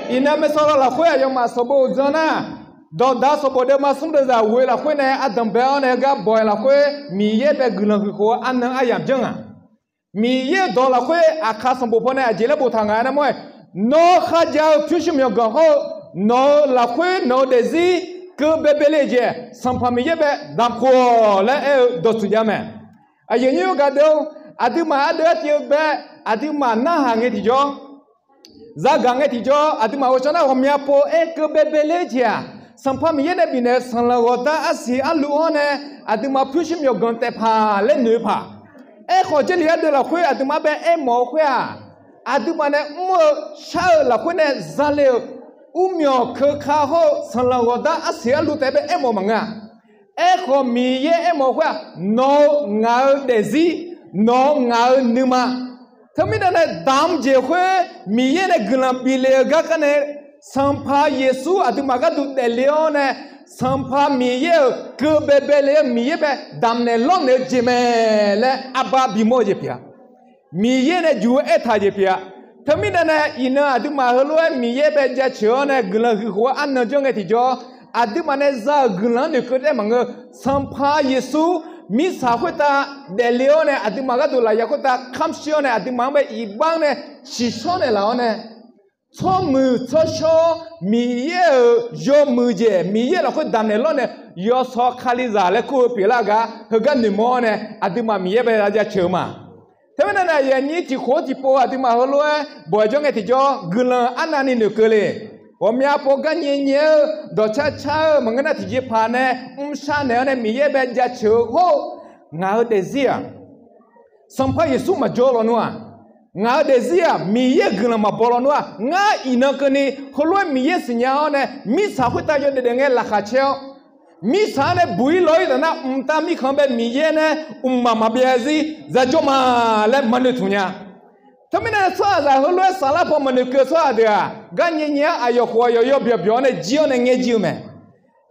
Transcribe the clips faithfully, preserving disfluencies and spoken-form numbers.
Iqnan maeqsawq lawq lafkhoer aqyawfmaf sanqbof uqdzan nar, dawqda sanqbof deuvma smr deuvzaq ghoe lafkhoer nae ardanq bae-awr nae heugar bawq-eu lafkhoer Miqyaer bae guiqlanq huiq khof-eu arnan aryamq janr nga. Miqyaer-euq dawq lafkhoer aqkaq sanqbof pawnae aqjeq laer boftaq nga aer nar mawr-aer, nawr kharjav-eu pyurshuir myawqganq hawr-eu nawq-euq lafkhoer nawq-euq daefzir keuv baebae le-eu jeq Sanqpaq Miqyaer bae damq khof-awq laer aer-eu dawqtsuif jav mae. Aqyuif aqnyir gaqdeuq-or, aqduimaf ardeuv artiv-eu bae aqduimaf narhaq ngae tiqjawr, zagaq ngae tiqjawr, aqduimaf ghovshaw nar ghawqmya pov-aer keuv baebae le-eu jeq-aq, Sanqpaq Miqyaer nae bifnaeq-eu sanqlanq ghawqdar arsiq arluf-anr nae aqduimaf pyurshuir myawqganq taefpaq laer noeq-eu paq. Aerkhawf, Jarlif ardeuv lafkhoer aqduimaf bae aermawf-eu khoer-aq, aqduimaf nae mr-eu shar-eu lafkhoer nae zale-euq urmyawq keuka hawr-eu sanqlanq ghawqdar arsiq arluf taef-aer bae aermawf maqngeur-a. Aerkhawf, Miqyaer aermawf-eu khoer-aq, nawq-eu ngaq-eu daefzir, nawq-eu ngaq-eu nuima. Teumirnae nae damq jeq khoer Miqyaer nae guiqlanq bif le-eu garkar nae, Sanqpaq Yeqsur aqduimaf gharduq daefle-awr nae, Sanqpaq Miqyaer-euq keuv baebae le-eu Miqyaer bae damqnaeq lawrnaeq-eu jeq mae laer arbar bimawr-eu jeq pyeuf-a. Miqyaer nae juq-eu aertaq jeq pyeuf-a. Teumirnae nae iqnan aqduimaf heulof-aer Miqyaer bae jaceuq-awr nae guiqlanq huiq khof-eu arnan janr ngae tiqjawr, aqduimaf nae za-euq guiqlanq-anr noeqkeuv taef maqngeur. Sanqpaq Yeqsur mirtsaq khoertav daefle-awr nae aqduimaf gharduq lafyaq khoertav kamq shir-awr nae aqduimaf-anr bae iqbax-anr nae shiqshawr naeqlaf-awr nae, tsawrmuiq tsawrshawr Miqyaer-euq yawmuiq jeq Miqyaer lafkhoer damqnaeq lawrnaeq yawsaw Kalizaq laer kur-eu pyeuflar-eu gar heugar noeqmawr-awr nae aqduimaf Miqyaer bae jaceuq-eu ma. Teumirnae nae aqyuif aqnyir tiqkhof-anr tiqpov aqduimaf heulof-aer bawq-aer jawr ngae tiqjawr guiqlanq arnavni noeqkeuv le. Ghawqmya pov gar nyae nyae-eu dawqcar car-eu maqngeur nar tiqjeqpaq nae mrshar naeq-awr nae Miqyaer bae jaceuq-eu hawr-eu ngaq-eu daefzir-aq, Sanqpaq Yeqsur maqjawr lawnmr-aq, ngaq-eu daefzir-aq Miqyaer-euq guiqlanq maqbaw lawnmr-aq, ngar iqnan keuvni heulof-aer Miqyaer siqnya-awr nae mirtsaq khoertav yawdaef daef ngae laqkhaq caer-awr, mirtsaq-anr nae buq-ir law-ir taf nar mqtav mirkhanq bae Miqyaer nae mqmaq maqbyav zarzir zajawr ma laer maqnoeq tmq nya. Teumirnae tsawrhaqzaq heulof-aer saflar paw maqnoeq keuv tsawrhaq deuq-aq gar nyae nyae-awr aqyawf khof aqyawf yawbyawq byawq-awr nae jir-awr nae ngaer jir-eu mae.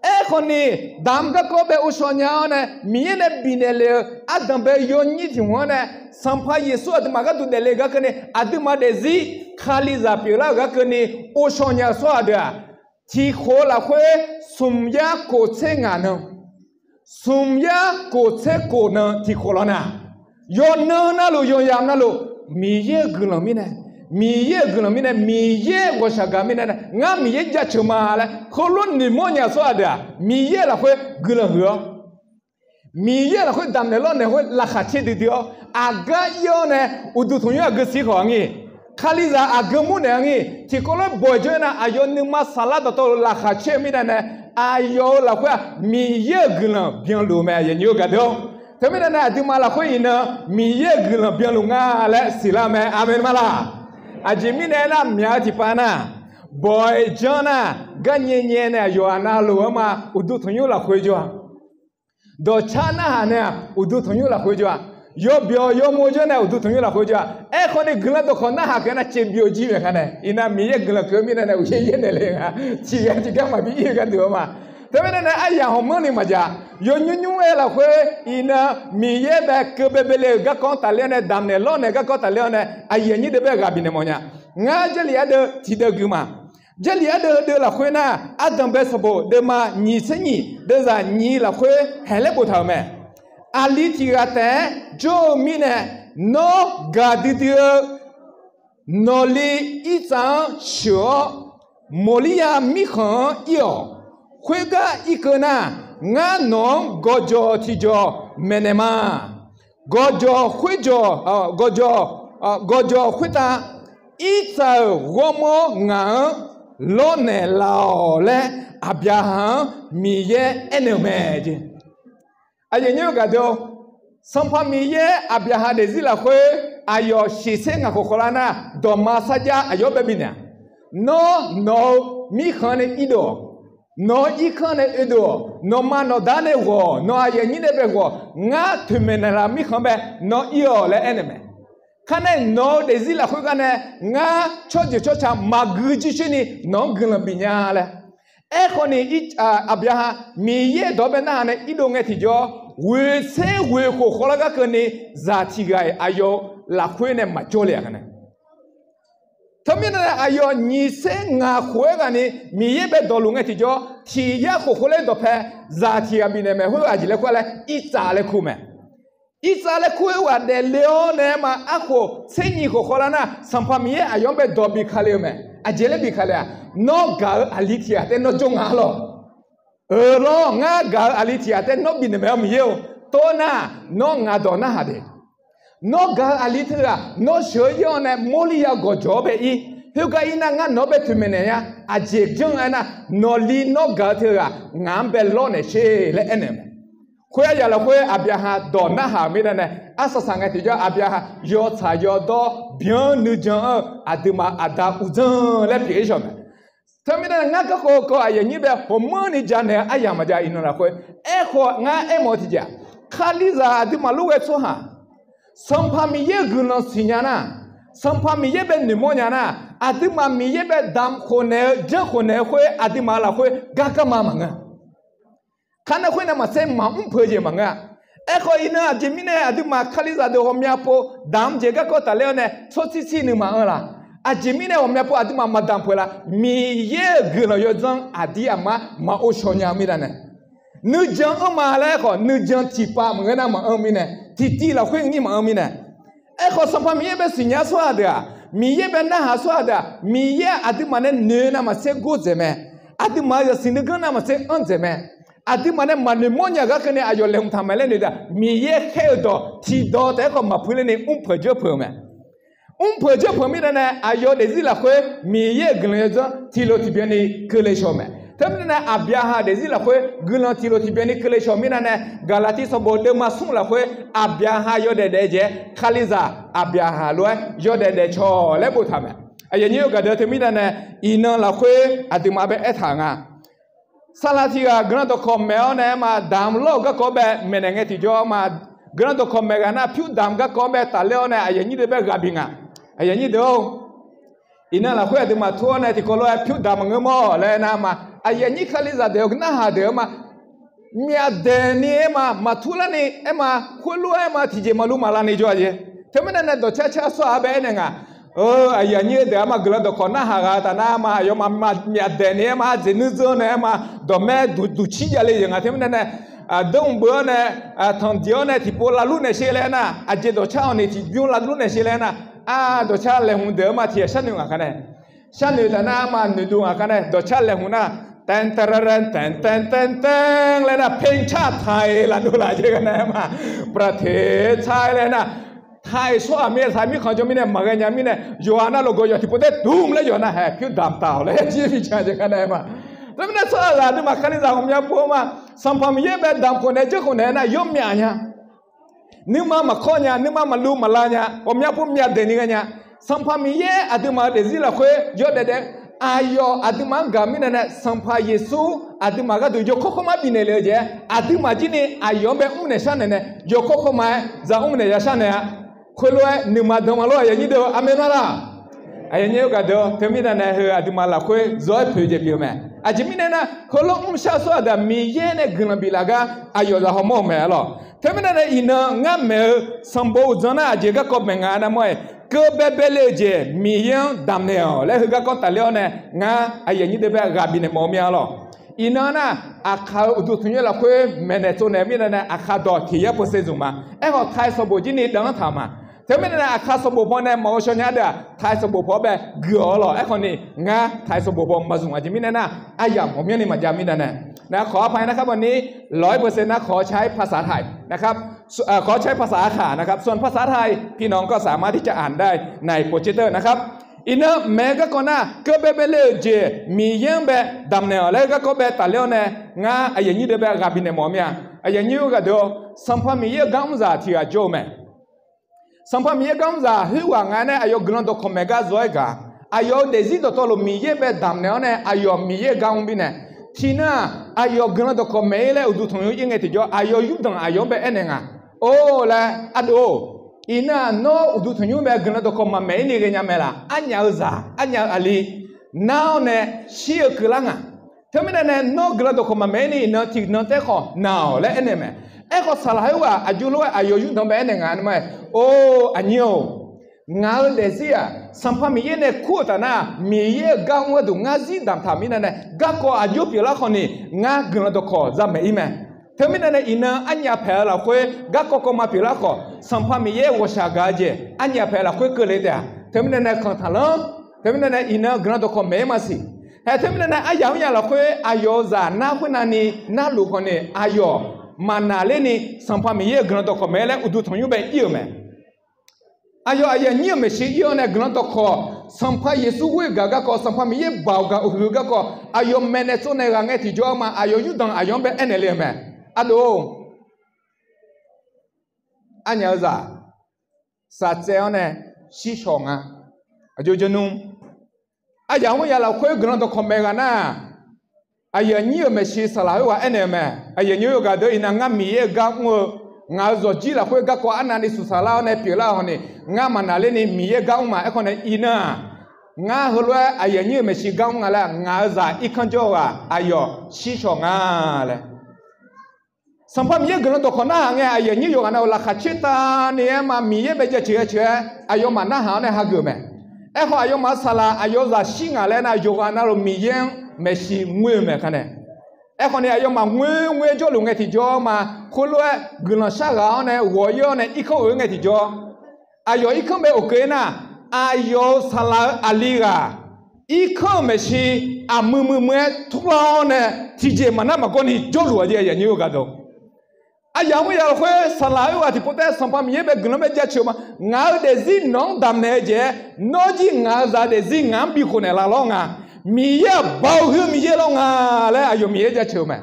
Aerkhawf ni, damq garkawv bae ghovshaw nya-awr nae Miqyaer nae bifnaeq le-eu ardanq bae-eu yawnyir tiq hmq-anr nae, Sanqpaq Yeqsur aqduimaf gharduq daefle-eu gar keuvni aqduimaf daefzir Kalizaq pyeuflar-euq gar keuvni ghovshaw nya-eu tsawrhaq deuq-aq, tiqkhof-eu lafkhoer smq yar kof tser ngaq nan, smq yar kof tser kof nan tiqkhof lawr nar, yawnan navluf yawyamq navluf Miqyaer-euq guiqlanq mirnae, Miqyaer-euq guiqlanq mirnae, Miqyaer ghawqshaq gaq mirnae nae ngar Miqyaer jaceuq ma laer heulof noeqmawr nya-eu tsawrhaq deuq-aq Miqyaer-euq lafkhoer guiqlanq huiq-awr, Miqyaer lafkhoer damqnaeq lawrnaeq khoer laqkhaq caer duidui-awr, aqgar ir-awr nae uqduq tanqnymr aqgeu siq khawf-a ngir, Kalizaq aqgeu murnaeq-a ngir, tiqkawv lof-aer bawq-iq jawr-aer nar aqyawf nuima saflar dawqtawvluf laqkhaq caer-eu mirnae nae, aqyawf-euq lafkhoer-aq Miqyaer-euq guiqlanq byanluf-eu mae, aqyuif aqnyir-eu gaqdeuq-awr. Teumirnae nae aqduimaf lafkhoer iqnan Miqyaer-euq guiqlanq byanluf nga laer siqlar mae. Aqmeq ma laq? Aqjeq mirnae aernar, myaq-eu tiqpav nar, bawq-iq janr nar, gar nyae nyae nae aqyawf aqna loq-anr ma uqduq tanqnymr lafkhoer jawr-a. Dawqcar narhaq nae-aq uqduq tanqnymr lafkhoer jawr-a. Yawbyawq yawmuiq jawr nae uqduq tanqnymr lafkhoer jawr-a. Aerkhawf ni guiqlanq dawqkawq narhaq keuv nar caevbyov jir maeq kar nae iqnan Miqyaer guiqlanq keuv mirnae nae uqyaer yaer naeq le nga. Tiqghaq tiqgar maqbi ir-eu gharduq-anr ma. Teumirnae nae aryaq hawqmanrni maqjav. Yawnymr nymr-aer lafkhoer iqnan Miqyaer bae keuv baebae le-euq garkawv-anr tafler-awr nae damqnaeq lawrnaeq garkawv tafler-awr nae aqyuif aqnyir deuq bae ghaq bifnaeq mawf nya. Ngar Jarlif ardeuv tiqdeuv gui ma. Jarlif ardeuv heudeuv lafkhoer nar, ardanq bae sanqbof deuvma nyiq tser nyiq deuvzaq nyiq lafkhoer haeq laer boftaq-euq mae. Aqli tiq ghaq taef-aer jawr-eu mirnae, nawr gaqdui dui-eu nawqli irtsav-anr sheuq-awr, Mawqlirya mirkhanq-anr ir-awq. Khoergar irkeuv nar, ngar nawq-anr gawqjawq tiqjawq maeqnaeq ma. Gawqjawq khoerjawq, gawqjawq, gawqjawq khoertav irtsav-euq ghawrmawr ngaq-anr lawrnaeq laf-awq laer, Aqbyaqhaq-anr Miqyaer aernaeq-euq mae jeq. Aqyuif aqnyir-eu gaqdeuq-or, Sanqpaq Miqyaer Aqbyaqhaq daefzir lafkhoer aqyawf shiqtser ngaq khof khawvlar nar, dawqma sarjax aqyawf-anr bae bifnaeq-a. Nawr nawq-eu mirkhanq nae irdov-awq. Nawq-eu irkanr nae oedov-awq. Nawqma nawqda nae ghawq-awq. Nawq-eu aqyuif aqnyir nae bae ghawq-awq. Ngar toeqmaeq naeqlaf-eu mirkhanq bae nawr ir-awq laer aernaeq mae. Kar nae nawq-eu daefzir lafkhoer gar nae ngar tsawrjeuq tsawrca maqgui jircoer ni nawq-anr guiqlanq bif nya laer. Aerkhawf ni, Aqbyaqhaq Miqyaer dawq-anr bae narhaq nae irdov ngae tiqjawr, ghoeqtser ghoeq khof khawvlar gar keuvni zaq tiq ghaq-iq aqyawf-eu lafkhoer nae maqjawr le-aq gaq nae Teumirnae aqyawf nyiq tser ngaq khof-aer ghaq ni Miqyaer bae dawqluf ngae tiqjawr, tiq yar khof khof laer dawqpae zaq tiq ghaq bifnaeq mae. Khoer aqjeq laer kur-a laer, Irtsav laer kur mae. Irtsav laer kur-eu ghaq daefle-awr nae ma arkhof tser nyiq khof khawf lar nar, Sanqpaq Miqyaer aqyawf-anr bae dawq bif ka le-eu mae. Aqjeq laer bif ka le-aq, nawr gaq-eu aqli tiq ghaq taef nawr jawr nga-a lawq. Euq lawr, ngar gaq-eu aqli tiq ghaq taef nawr bifnaeq mae-awr Miqyaer-or, tov nar, nawr ngaq dawq narhaq de. Nawr gaq-eu aqli teughaq nawr sheuq-eu yaer-awr nae mawrli ya gawqjawq-awr bae ir. Khoergar ir nar, ngar nawq-anr bae toeqmaeq naeq nya. Aqjeq janr-eu aernar, nawqli nawr gaq-eu teughaq ngaq-anr bae lawrnaeq sher laer aernaeq-eu mae. Khoer aryaq lafkhoer Aqbyaqhaq dawq narhaq-euq mirnae nae, arsaq saq ngae tiqjawr Aqbyaqhaq yawtsaq yawdawr byan nuijan-anr aqduimaf aqda uqdzan laer pyeuf-ir shawq mae. Teumirnae ngar garkawv kawv aqyuif aqnyir bae hawqmanrni janaeq-eu aryamq maqjav. Iqnan lafkhoer aerkhawf ngar aermawf-eu tiqjeq-aq, Kalizaq aqduimaf lof ghae tsawrhaq Sanqpaq Miqyaer-euq guiqlanq siqnya nar, Sanqpaq Miqyaer bae noeqmawr nya nar, aqduimaf Miqyaer bae damq khof naeq-eu janr khof naeq-eu khoer aqduimaf lafkhoer gar garma maqngeur. Kar nar khoer nae maqtser maqmr peuq-eu jeq maqngeur-a. Aerkhawf iqnan aqjeq mirnae aqduimaf Kalizaq deuq ghawqmya pov damq jeq garkawv tafler-awr nae tsawrtsir tsir nuima anr la? Aqjeq mirnae ghawqmya pov aqduimaf maqdamq peuq la? Miqyaer-euq guiqlanq yawdzanr aqdir aqmar maqghov shaw nya-eu mirnae, nuijan anrma laer aerkhawf nuijan tiqpav maqngeur nar maqanr mirnae, tiqtiv lafkhoer nyir maqanr mirnae. Aerkhawf Sanqpaq Miqyaer bae siqnya tsawrhaq deuq-aq, Miqyaer bae narhaq tsawrhaq deuq-aq, Miqyaer aqduimaf nae noeq navmaqtser gordzaeq mae. Aqduimaf-euq yawsiq nuiganr navmaqtser anr dzaeq mae. Aqduimaf nae maqnoeq mawrnya-eu gar keuvni aqyawf laeqhmq taq mae laer noeq deuq-aq, Miqyaer khaer-eu dawq tiqdawq taef-aer khawf maqpuiq lerni mrpeuq jawrpeuq-eu mae. Mrpeuq jawrpeuq mirnae nae aqyawf daefzir lafkhoer Miqyaer-euq guiqlanq yawdzanr tiqlof tiqbyanni keuvle shaw mae. Teumirnae nae Aqbyaqhaq daefzir lafkhoer guiqlanq tiqlof tiqbyanni keuvle shaw mirnae nae, Gaqlaqtiv sanqbof deuvma smr lafkhoer Aqbyaqhaq yawdaef daef-eu jeq-aer Kalizaq Aqbyaqhaq lof-aer yawdaef daef cawq laer boftaq mae. Aqyuif aqnyir-eu gaqdeuq teumirnae nae iqnan lafkhoer aqduimaf bae aertaq-euq nga. Saqlaq tiq ghaq guiqlanq dawqkawq maeq-awr nae aerma damq lawr-euq garkawv bae maeqnaeq ngae tiqjawr ma, guiqlanq dawqkawq maeq ghaq nar pyur damq garkawv bae tafler-awr nae aqyuif aqnyir deuq bae ghaq bif nga. Aqyuif aqnyir deuq-or, iqnan lafkhoer aqduimaf tur-awr nae tiqkawv lof-aer pyur damq maqngeur mawr laer aer nar ma, aqyuif aqnyir Kalizaq deuq-eu narhaq deuq-eu ma, myavdaeq ni aer ma, maqtur larni aer ma, khoerlof-aer ma tiqjeq maqlu maqlav ni jawr-a jeq. Teumirnae nae dawqcar car sawr-aq bae aernaeq nga. Aqyuif aqnyir deuq-aq ma guiqlanq dawqkawq narhaq ghaq taf nar ma, aqyawfmaf myavdaeq ni aer ma, ardzaeq nuir dzeur nae aer ma, dawqmaer duqcir javle-eu jeq nga. Teumirnae nae dawr mq beu-awr nae, tanqdiq-awr nae tiqpov lavlur naeq sher laer nar, aqjeq dawqcar-awq ni tiqbymr lavlur naeq sher laer nar, aq dawqcar laeqhmq deuq-eu ma tiq ghaq sharnoeq ngaq kar nae, sharnoeq taf nar ma noeqdov ngaq kar nae dawqcar laeqhmq nar, taeqtaeq taeqtaeq taeqtaeq laer nar, เพลงชาติไทย lavdov laf jeq kar nae ma, ประเทศไทย laer nar, taiq tsawrhaq mir taiq mirkhanq jawr mirnae maqghae nya mirnae yawqha nar lawqgawq yawq tiqpov taer dmq laer yawqha nar haeq pyur damq taq-awq laer jir bi ca jeq kar nae ma. Teumirnae tsawrhaq ghaq aqduimaf Kalizaq ghawqmya pov-eu ma, Sanqpaq Miqyaer bae damq khof naeq-aer janr khof naeq-aer nar yawmyaf nya. Nuima maqkawr nya, nuima maqlu maqlav nya, ghawqmya pov myavdaeq ni ghae nya. Sanqpaq Miqyaer aqduimaf-euq daefzir lafkhoer yawdaef daef, aqyawf aqduimaf-anr gaq mirnae nae Sanqpaq Yeqsur aqduimaf gharduq yawkawr kawrma bifnaeq le-eu jeq-aer aqduimaf jir ni aqyawf-anr bae mrnaeq sharnaeq nae yawkawr kawrma-aer za mrnaeq ya sharnaeq-a. Khoerlof-aer nuima dan ma lor aqyuif aqnyir deuq-eu aqmeq nar laq? Aqyuif aqnyir-eu gaqdeuq-eu teumirnae nae heu aqduimaf lafkhoer zawr-aer poeq jeq pyeuf-eu mae. Aqjeq mirnae nar heulof mrshar tsawrhaq deuq-aq Miqyaer nae guiqlanq biflaf gar aqyawf zaqhaw mawr-euq mae lor. Teumirnae nae iqnan ngar maeq-eu sanqbof uqdzan nar aqjeq garkawv maeq nga nar mawr-aer, keuv baebae le-eu jeq Miqyaer-anr damq naeq-awq laer heu garkawv tafler-awr nae ngar aqyuif aqnyir deuq bae ghaq bifnaeq mawf-eu mir-a lor. Iqnan nar Aqkaq-euq uqduq tanqnymr lafkhoer maeqnaeq tsovnaeq mirnae nae Aqkaq dawq tiq yar peuq se zmq ma. Aerkhawf taiq sanqbof jir ni deuv-anr taq ma. Teumirnae nae Aqkaq sanqbof paw nae maqghov shaw nya deuq-aq taiq sanqbof paw-awr bae guiq-awq lor. Aerkhawf ni ngar taiq sanqbof paw maqzmq aqjeq mirnae nar aryamq ghawqmyanrni maqjav mirnae nae, nae ขออภัยนะครับ วันนี้ ร้อยเปอร์เซ็นต์ นะ ขอใช้ภาษาไทยนะครับ ขอใช้ภาษาอาข่านะครับ ส่วนภาษาไทยพี่น้องก็สามารถที่จะอ่านได้ในโปรเจคเตอร์นะครับ Iqnan maeq-eu garkawv nar keuv baebae le-euq jeq Miqyaer-anr bae damq naeq-awq laer garkawv bae tafler-awr nae ngar aqyuif aqnyir deuq bae ghaq bifnaeq mawf-eu mir-a. Aqyuif aqnyir-eu gaqdeuq-eu, Sanqpaq Miqyaer-euq gar mrzaq tiq ghaq jawr-eu mae. Sanqpaq Miqyaer gar mrzaq khoerghaq nga nae aqyawf guiqlanq dawqkawq maeq gar zawr-aer gaq, aqyawf-euq daefzir dawqtawvluf Miqyaer bae damq naeq-awr nae aqyawf Miqyaer-eu gar mr mirnae, tiqnan-aq aqyawf guiqlanq dawqkawq maeq-ir laer uqduq tanqnymr ir ngae tiqjawr aqyawf yurdanq aqyawf-anr bae aernaeq nga, or laer ardov-or, iqnan-aq nawr uqduq tanqnymr bae guiqlanq dawqkawq maqmaeq-ir ni ghaenya mae laf? Arnyaf-eu zaq, arnyaf-eu aqli nar-awr nae shir-eu keuvlar nga. Teumirnae nae nawr guiqlanq dawqkawq maqmaeq-ir ni iqnan tiqnan taef khawf naq-awq laer aernaeq mae. Aerkhawf saqlaq khoerghaq aqjox lof-aer aqyawf yurdanq bae aernaeq nga nar ma-aer, or aqnyir-or, Ngaq-euq daefzir-aq, Sanqpaq Miqyaer nae kur-euq taf nar, Miqyaer-euq gar mr gharduq ngar zir damq taq mirnae nae, garkawv aqjox pyeuflar khawf ni, ngar guiqlanq dawqkawq za maeq-ir mae. Teumirnae nae iqnan arnyaf paeq-eu lafkhoer garkawv kawv ma pyeuflar khawf, Sanqpaq Miqyaer ghawqshaq gaq-eu jeq arnyaf paeq lafkhoer keuvle taef-a. Teumirnae nae khanq taqlanr. Teumirnae nae iqnan guiqlanq dawqkawq maeq-ir maqsiq. Haeq teumirnae nae aryamq mrnya lafkhoer aqyawf-euq zaq nar khoernav ni narluf khawf ni aqyawf maqnaqler ni Sanqpaq Miqyaer-euq guiqlanq dawqkawq maeq-aer laer uqduq tanqnymr bae ir-euq mae. Aqyawf aqyuif aqnyir-euq maeqshi ir-awr nae guiqlanq dawqkawq Sanqpaq Yeqsur ghoer-eu gaq garkawv, Sanqpaq Miqyaer baoq gaq uqhuiq-eu garkawv aqyawf maeqnaeq tsovnaeq ghaq ngae tiqjawr ma, aqyawf yurdanq aqyawf-anr bae aernaeq le-euq mae. Ardov, arnyaf-eu zaq saqtsaev-awr nae shirshawq nga. Aqjox jawrnmr, aryamq mrnya lafkhoer guiqlanq dawqkawq maeq ghaq nar, aqyuif aqnyir-euq maeqshi saqlaq khoerghaq aernaeq-eu mae. Aqyuif aqnyir-eu gaq deuq iqnan ngar Miqyaer-euq gar mr-eu, ngaq-euq zawqjir lafkhoer garkawv arnavni suqsaq lar-awr nae pyeuflar-eu hawq ni, ngar maqnaqler ni Miqyaer gar mr ma. Aerkhawf nae iqnan-aq, ngar heulof-aer aqyuif aqnyir-euq maeqshi gar mr nga laer ngaq-euq zaq irkanr jawr-eu ghaq aqyawf shirshawq nga laer Sanqpaq Miqyaer guiqlanq dawqkawq narhaq ngae, aqyuif aqnyir yawqghaq navluf laqkhaq caer tavni-aer ma Miqyaer bae jaceuq-aer ceuq-aer aqyawfmaf narhaq-awr nae hageuf mae. Aerkhawf aqyawfmaf-euq saqlaq aqyawf zaq shir ngaq laer nar, yawqghaq navluf Miqyaer-anr maeqshi ngoer-eu mae kanae. Aerkhawf ni aqyawfmaf ngoer ngoer-aer jawrluf ngae tiqjawr ma, khoerlof-aer guiqlanq shar ghaq-awr nae ghawq-ir-awr nae irkanr oe-eu ngae tiqjawr, aqyawf irkanr bae oqkeuv-aer nar, aqyawf-euq saqlaq-euq aqli ghaq irkanr-euq maeqshi aqmui mui mui-aer turlar-awr nae tiqjeq maqnar maqgawr ni jawrluf-a jeq aqyuif aqnyir-eu gaq deuq. Aryamq mrnya lafkhoer saqlaq khoerghaq tiqpov taef-aer Sanqpaq Miqyaer bae guiqlanq bae jaceuq ma. Ngaq-euq daefzir nawq-anr damqnaeq-eu jeq-aer, nawr jir ngaq-euq zaq daefzir ngaq-anr bikhof naeqlaf lawr nga. Miqyaer-aq baoq huiq-eu Miqyaer lawr nga laer aqyawf Miqyaer jaceuq-eu mae.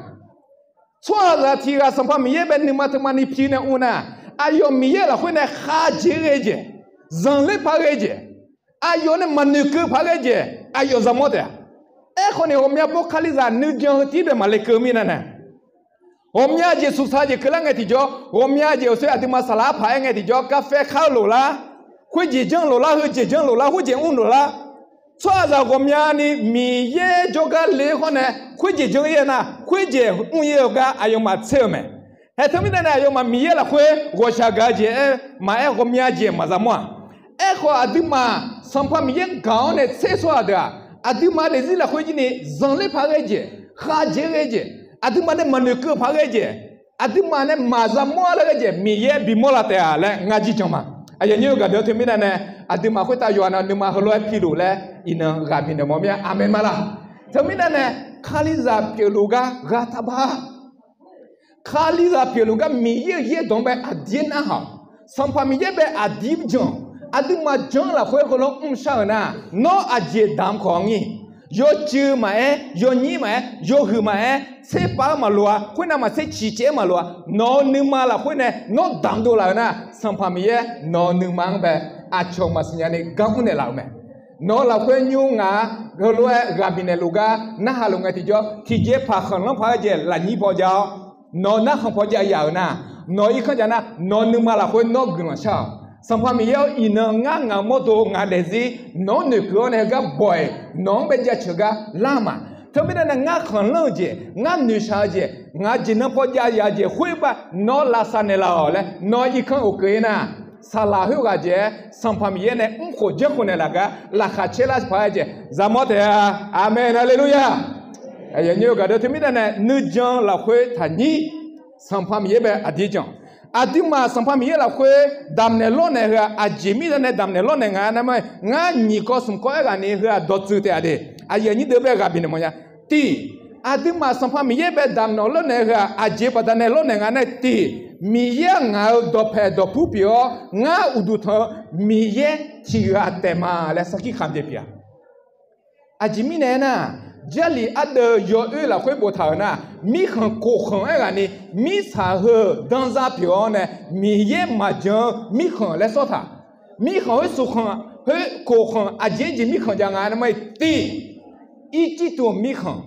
Tsawrhaqzaq tiq ghaq Sanqpaq Miqyaer bae nuima teuma ni pi nae mr nar, aqyawf Miqyaer lafkhoer nae khavjeq ghae jeq, zanqler paq ghae jeq, aqyawf nae maqnoeq keuv paq ghae jeq, aqyawf zaqmawr taef-a. Aerkhawf ni ghawqmya pov Kalizaq nuijan heu tir bae maqle keuv mirnae nae, ghawqmya jeq suqsaq jeq keuvlar ngae tiqjawr, ghawqmya jeq awqsoer aqduimaf saqlaq arpaq-aer ngae tiqjawr, kafev kar-eu lof lar, khoerjeq janr lof lar, heujeq janr lof lar, khoerjeq mr lof lar, tsawrhaqzaq ghawqmyani Miqyaer jawrgar le-eu khawr nae khoerjeq janr-ir-eu nar, khoerjeq mr-ir-eu gar aqyawfmaf tser-eu mae. Haeq teumirnae nae aqyawfmaf Miqyaer lafkhoer ghawqshaq gaq-eu jeq-aer maqaer, ghawqmya jeq maqza mawr-aq. Aerkhawf aqduimaf Sanqpaq Miqyaer gaq-awr nae tser tsawrhaq deuq-aq, aqduimaf daefzir lafkhoer jir ni zanqler paq ghae jeq, khavjeq ghae jeq, aqduimaf nae maqnoeq keuv paq ghae jeq, aqduimaf nae maqza mawr-a laer ghae jeq Miqyaer bimawr laf taef-a laer ngar jir jan ma. Aqyuif aqnyir-eu gaq deuq teumirnae nae aqduimaf khoertav yawqha na nuima heulof-aer piluq laer iqnan ghaq bifnaeq mawf mir-a. Aqmeq ma laq? Teumirnae nae Kalizaq pyeufluf gar ghaq taqba Kalizaq pyeufluf gar Miqyaer-euq yaerdawq-anr bae aqdir narhaq-awq. Sanqpaq Miqyaer bae aqdir jan-awq. Aqduimaf jan-anr lafkhoer heulof-aer mrshar-euq nar, nawr aqjeq damq khawf ngir. Yawcuiv maqaer, yawnyir maqaer, yawhuiq maqaer, tserpav-eu maqloq-a, khoernav maqtser ciqcaev-aer maqloq-a, nawq-euq nuima lafkhoer nae nawr damq dov laf-euq nar, Sanqpaq Miqyaer nawq-euq nuima-anr bae aqcawq maqsiq nya ni gar mrnaeq laf-euq mae. Nawq-euq lafkhoer nymr ngaq-a, heulof-aer ghaq bifnaeq luf gar narhaq luf ngae tiqjawr, tiqjeq paq khanqlanr paq-aer jeq lafnyir paw jav-awr, nawq-euq narkhanq paw jav yaf-euq nar, nawq-euq irkanr jav nar, nawq-euq nuima lafkhoer nawr guiqlanq shar-awq. Sanqpaq Miqyaer-or, iqnan ngar ngaq-euq mawrdo ngaq daefzir nawq-anr noeqkeuv-awr nae heugar baw-iq, nawq-anr bae jaceuq gar lar ma. Teumirnae nae ngar khanqlanr-eu jeq, ngar noeqshaq-eu jeq, ngaq jeq nan paw jav yaf-eu jeq khoer bar nawr lavsav naeqlaf-awq laer nawq-euq irkanr oqkeuv-ir nar, saqlaq khoerghaq jeq-aer Sanqpaq Miqyaer nae mrkhof janrkhof naeqlaf gar laqkhaq caer lar paq-aer jeq zaqmawr taef-a. Aqmeq, haleluya. Aqyuif aqnyir-eu gaq deuq teumirnae nae nuijan lafkhoer taqnyir, Sanqpaq Miqyaer bae aqdir jan. Aqduimaf Sanqpaq Miqyaer lafkhoer damqnaeq lawrnaeq heu-aq, aqjeq mirnae nae damqnaeq lawrnaeq nga nar ma, ngar nyiq kawv smq kawv-aer ghaq ni heu-aq dawqtsuif taef-a de. Aqyuif aqnyir deuq bae ghaq bifnaeq mawf nya. Tiq, aqduimaf Sanqpaq Miqyaer bae damqnaeq lawrnaeq heu-aq, aqjeq baqdanae lawrnaeq nga nar tiq, Miqyaer-aq ngaq-euq dawqpaeq dawqpur pyeuf-awr ngar uqduq tanq-eu Miqyaer tiq ghaq taef ma laer sarkir khamq jeq pyeuf-a. Aqjeq mirnae aernar, Jarlif ardeuv yawoer lafkhoer boftaq-euq nar, mirkhanq kof khanq-aer ghaq ni mirtsaq heu-euq danza pyeuf-awr nae Miqyaer maqjan-eu mirkhanq laer sawr taq. Mirkhanq khoer suf khanq, khoer kof khanq aqjeq-aer jeq mirkhanq jav nga nar ma-iq tiq, Irjirtuv-euq mirkhanq.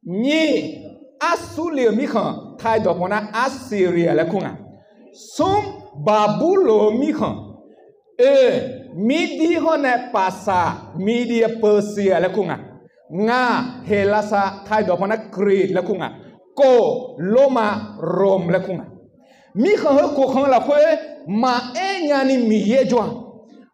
Nyiq, Arsurliv-euq mirkhanq, taiq dawq pawf nar Arsiria laer kur nga. Smr, Baqburloq-euq mirkhanq. Oeq, Mirdir hawr nae Paqsaq, Miqdir-eu Persia laer kur nga. Ngaq, Heqlavsav, taiq dawq pawf nar Greece laer kur nga. Kof, Lormav, Rome laer kur nga. Mirkhanq heu kof khanq lafkhoer maqaer nyani Miqyaer jawr-a.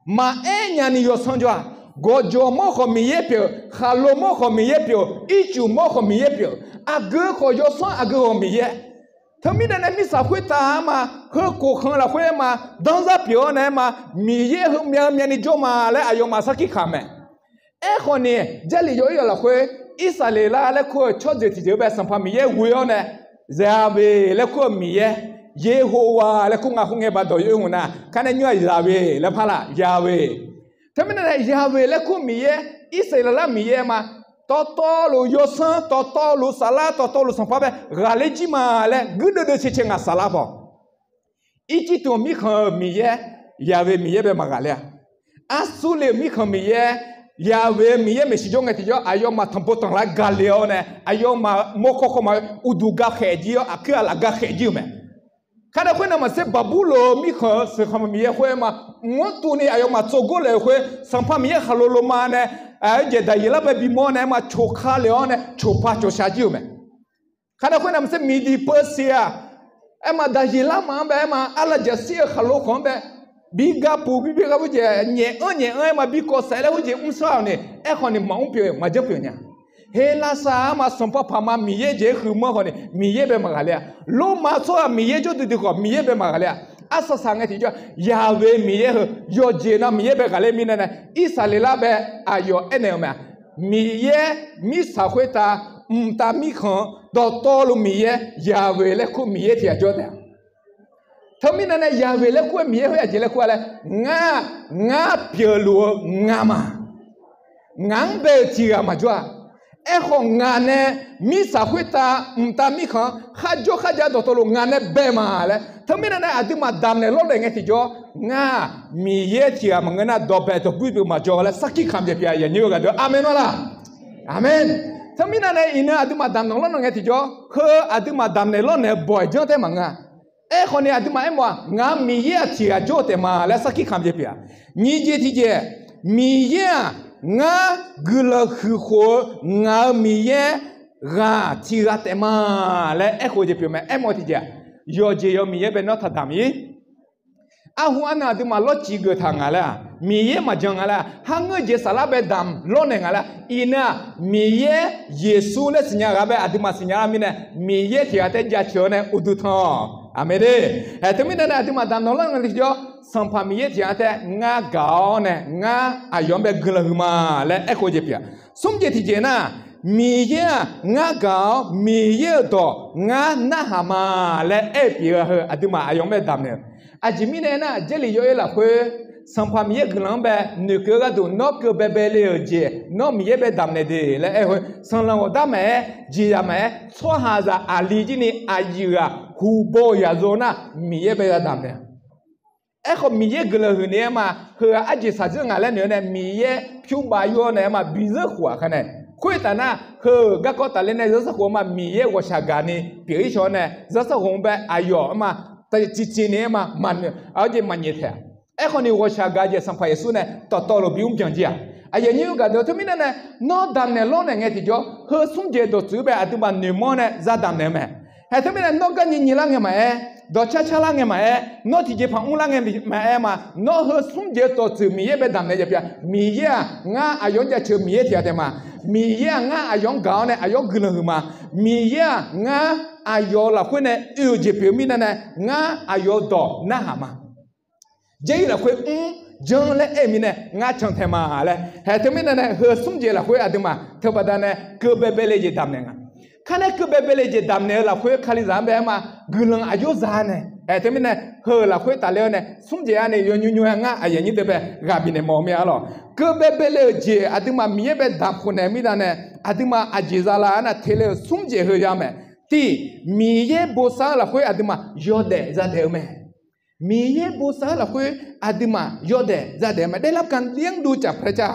Maqaer nya ni yawsanr jawr-aq, gawqjawq mawr khawf Miqyaer pyeuf, khaqlo mawr khawf Miqyaer pyeuf, ircuf mawr khawf Miqyaer pyeuf, aqgeu khawf yawsanr, aqgeu khawf Miqyaer. Teumirnae nae mirtsaq khoertav-anr ma, heu kof khanq lafkhoer ma, danrzar pyeuf-awr nae ma, Miqyaer heumyav myavni jawr ma laer aqyawfmaf sarkir kamq mae. Aerkhawf ni, Jarlif yaw-ir-euq lafkhoer, Irsaqleqlav laer kur-eu tsawrjeuq tiqjeuq bae Sanqpaq Miqyaer ghoe-awr nae, Yahweh laer kur-eu Miqyaer, Yeqhowa laer kur nga khoerngae ba dawq yaw-ir hmq nar, kar nae nymr-aq Yahweh laer par laf, Yahweh. Teumirnae nae Yahweh laer kur Miqyaer, Irsaqleqlav Miqyaer ma, dawqtawvluf yawsanr, dawqtawvluf saflar, dawqtawvluf sanqpaq bae ghaqler jir ma laer guirdeuv deuv cae cae ngaq saflar baw. Irjirtuv-euq mirkhanq-euq Miqyaer, Yahweh Miqyaer bae maqghaqler-a. Arsurle-euq mirkhanq Miqyaer, Yahweh-eu Miqyaer maeqshi jawr ngae tiqjawr, aqyawfmaf tanqpov tanqlar gale-awr nae, aqyawfmaf mawrkawr kawrmaf-eu uqduq gakhaeq jir-awr, aqkuir aqlaf gakhaeq jir-euq mae. Kar nae khoernav maqtser, Baqburloq-euq mirkhanq-euq sanqpaq Miqyaer khoer ma, mr-anr tuvni aqyawfmaf tsov gor le-euq khoer, Sanqpaq Miqyaer khaqlo loma nae, aqjeq daqyeq lar bae bimawr nae ma coq ka le-awr nae coq pa coq sha jir-euq mae. Kar nae khoernav maqtser, Miqdiq Peusiq-aq, aerma daqyeq lar ma-anr bae aerma arlajaq shir-eu khaqlo khanq-anr bae bi ga puq bi bi ga, heujeq nyaef anr nyaef anr aerma bi kawv saef laer heujeq mr shar-awq ni, aerkhawf ni maqmr pyeuf maqjanr pyeuf nya. Heqlaqsaq-anr ma sanqpaq paq ma Miqyaer jeq-aer huiq manr khawf ni Miqyaer bae maqghaqler-a. Lormav tsawrhaq Miqyaer jawr duidui khawf Miqyaer bae maqghaqler-a. Arsaq saq ngae tiqjawr, Yahweh Miqyaer heu yawqjeq nav Miqyaer bae ghaqler mirnae nae, Irsaqleqlav bae aqyawf aernaeq-eu mae. Miqyaer mirtsaq khoertav mqtav mirkhanq dawqtawvluf Miqyaer Yahweh laer kur Miqyaer tiq ghaq jawr taef-a. Teumirnae nae Yahweh laer kur-aer Miqyaer khoer aqjeq laer kur-a laer, ngar, ngar pyeufluf-eu nga ma. Ngaq-anr bae-euq tiq ghaq maqjawr-a. Aerkhawf ngaq nae mirtsaq khoertav mqtav mirkhanq kharjawr kharjav dawqtawvluf ngaq nae bae ma laer. Teumirnae nae aqduimaf damqnaeq lawrnaeq ngae tiqjawr, ngar-aq Miqyaer tiq ghaq maqngeur nar dawqbaeq dawqbuir pyeuf maqjawr laer sarkir kamq jeq pyeuf-a, aqyuif aqnyir-eu gharduq aqmeq nawr laq. Aqmeq. Teumirnae nae iqnan aqduimaf damqnaeq lawrnaeq ngae tiqjawr, heu aqduimaf damqnaeq lawrnaeq-eu bawq-iq janr tae maqngeur-a. Aerkhawf ni aqduimaf aermawf-aq, ngaq-euq Miqyaer-aq tiq ghaq jawr-eu taef ma laer sarkir kamq jeq pyeuf-a. Nyiq jeq tiqjeq, Miqyaer-aq ngar guiqlanq huiq khof-eu ngaq-euq Miqyaer ghaq tiq ghaq taef ma laer aerkhof jeq pyeuf mae. Aermawf tiqjeq-aq, yawqjeq yawq Miqyaer bae nawr taqdamq-ir. Arhu arnan aqduimaf lawrcif geuf taq ngaq laer-aq, Miqyaer maqjan nga laer-aq, har ngeur jeq saflar bae damq lawrnaeq ngaq laer-aq, iqnan-aq Miqyaer Yeqsur laer siqnya ghaq bae aqduimaf siqnya lar mirnae, Miqyaer tiq ghaq taef jaceuq-awr nae uqduq tanq-awq. Aqmeq de. Haeq teumirnae nae aqduimaf damqnaeq lawrnaeq tiqjawr, Sanqpaq Miqyaer tiq ghaq taef ngar gaq-awr nae ngar aqyawf-anr bae guiqlanq huiq ma laer aerkhof jeq pyeuf-a. Smr jeq tiqjeq nar, Miqyaer-aq ngar gaq-awr Miqyaer-euq dawq ngar narhaq ma laer aer-eu pyeuf-eu heu aqduimaf aqyawf-anr bae damqnaeq-eu. Aqjeq mirnae aernar, Jarlif yaw-ir lafkhoer, Sanqpaq Miqyaer guiqlanq-anr bae noeqkeuv-eu gharduq nawr keuv baebae le-euq jeq nawr Miqyaer bae damqnaeq de laer aer-eu khoer, sanqlanq ghawqdar maqaer, jeqzaq maqaer, tsawrhaqzaq aqli jir ni aqyuif ghaq huqbaw-eu yaqzor nar Miqyaer bae ya damqnaeq-a. Aerkhawf Miqyaer guiqlanq huiq ni aer ma, heughaq arjeq shaqdzeur ngaq laer noeq-awr nae Miqyaer pyur bav yur-awr nae aer ma bi zeur khof-aq kar nae. Khoertaf nar heu-euq garkawv tafler nae zanrsanrkhof-anr ma Miqyaer ghawqshaq gaq ni pyeuf-ir shawq-awr nae zanrsanrkhof-anr bae aqyawf-anr ma ciqciq ni aer ma maqnoeq-awr jeq maqnyaef taef-a. Aerkhawf ni ghawqshaq gaq jeq Sanqpaq Yeqsur nae dawqtawvluf bi mr byan jir-aq. Aqyuif aqnyir-eu gharduq teumirnae nae nawr damqnaeq lawrnaeq ngae tiqjawr, heu smr jeq dawqtsuif-eu bae aqduimaf noeqmawr-awr nae za damqnaeq-eu mae. Haeq teumirnae nawr garnyi nyilar ngae maqaer, dawqcar carlar ngae maqaer, nawr tiqjeqpaq mrlar ngae maqaer ma, nawr heu smr jeq dawqtsuif Miqyaer bae damqnaeq jeq pyeuf-a. Miqyaer-aq ngar aqyawf-anr jaceuq-eu Miqyaer tiq ghaq taef ma. Miqyaer-aq ngar aqyawf-anr gaq-awr nae aqyawf-anr guiqlanq huiq ma. Miqyaer-aq ngar aqyawf-eu lafkhoer nae oe-euq jeq pyeuf-eu mirnae nae ngar aqyawf-eu dawq narhaq ma. Jarlif lafkhoer mr janr laer aer-eu mirnae ngar can taeq ma laer. Haeq teumirnae nae heu smr jeq lafkhoer aqduimaf teubaqda nae keuv baebae le jeq damqnaeq nga. Kar nae keuv baebae le jeq damqnaeq-eu lafkhoer Kalizaq-anr bae aer ma, guiqlanq aqjox za nae. Haeq teumirnae heu-euq lafkhoer tafler-awr nae smr jeq-a nae yawnymr nymr-aer ngar aqyuif aqnyir deuq bae ghaq bifnaeq mawf-eu mir-a lawq. Keuv baebae le-euq jeq aqduimaf Miqyaer bae damq khof naeq-eu mirnae nae aqduimaf aqjeq za la-anr nar te le-euq smr jeq heu ya mae. Tiq, Miqyaer bosav-eu lafkhoer aqduimaf yawdaef zadaef-eu mae. Miqyaer bosav-eu lafkhoer aqduimaf yawdaef zadaef-eu mae. ได้รับการเลี้ยงดูจากพระเจ้า.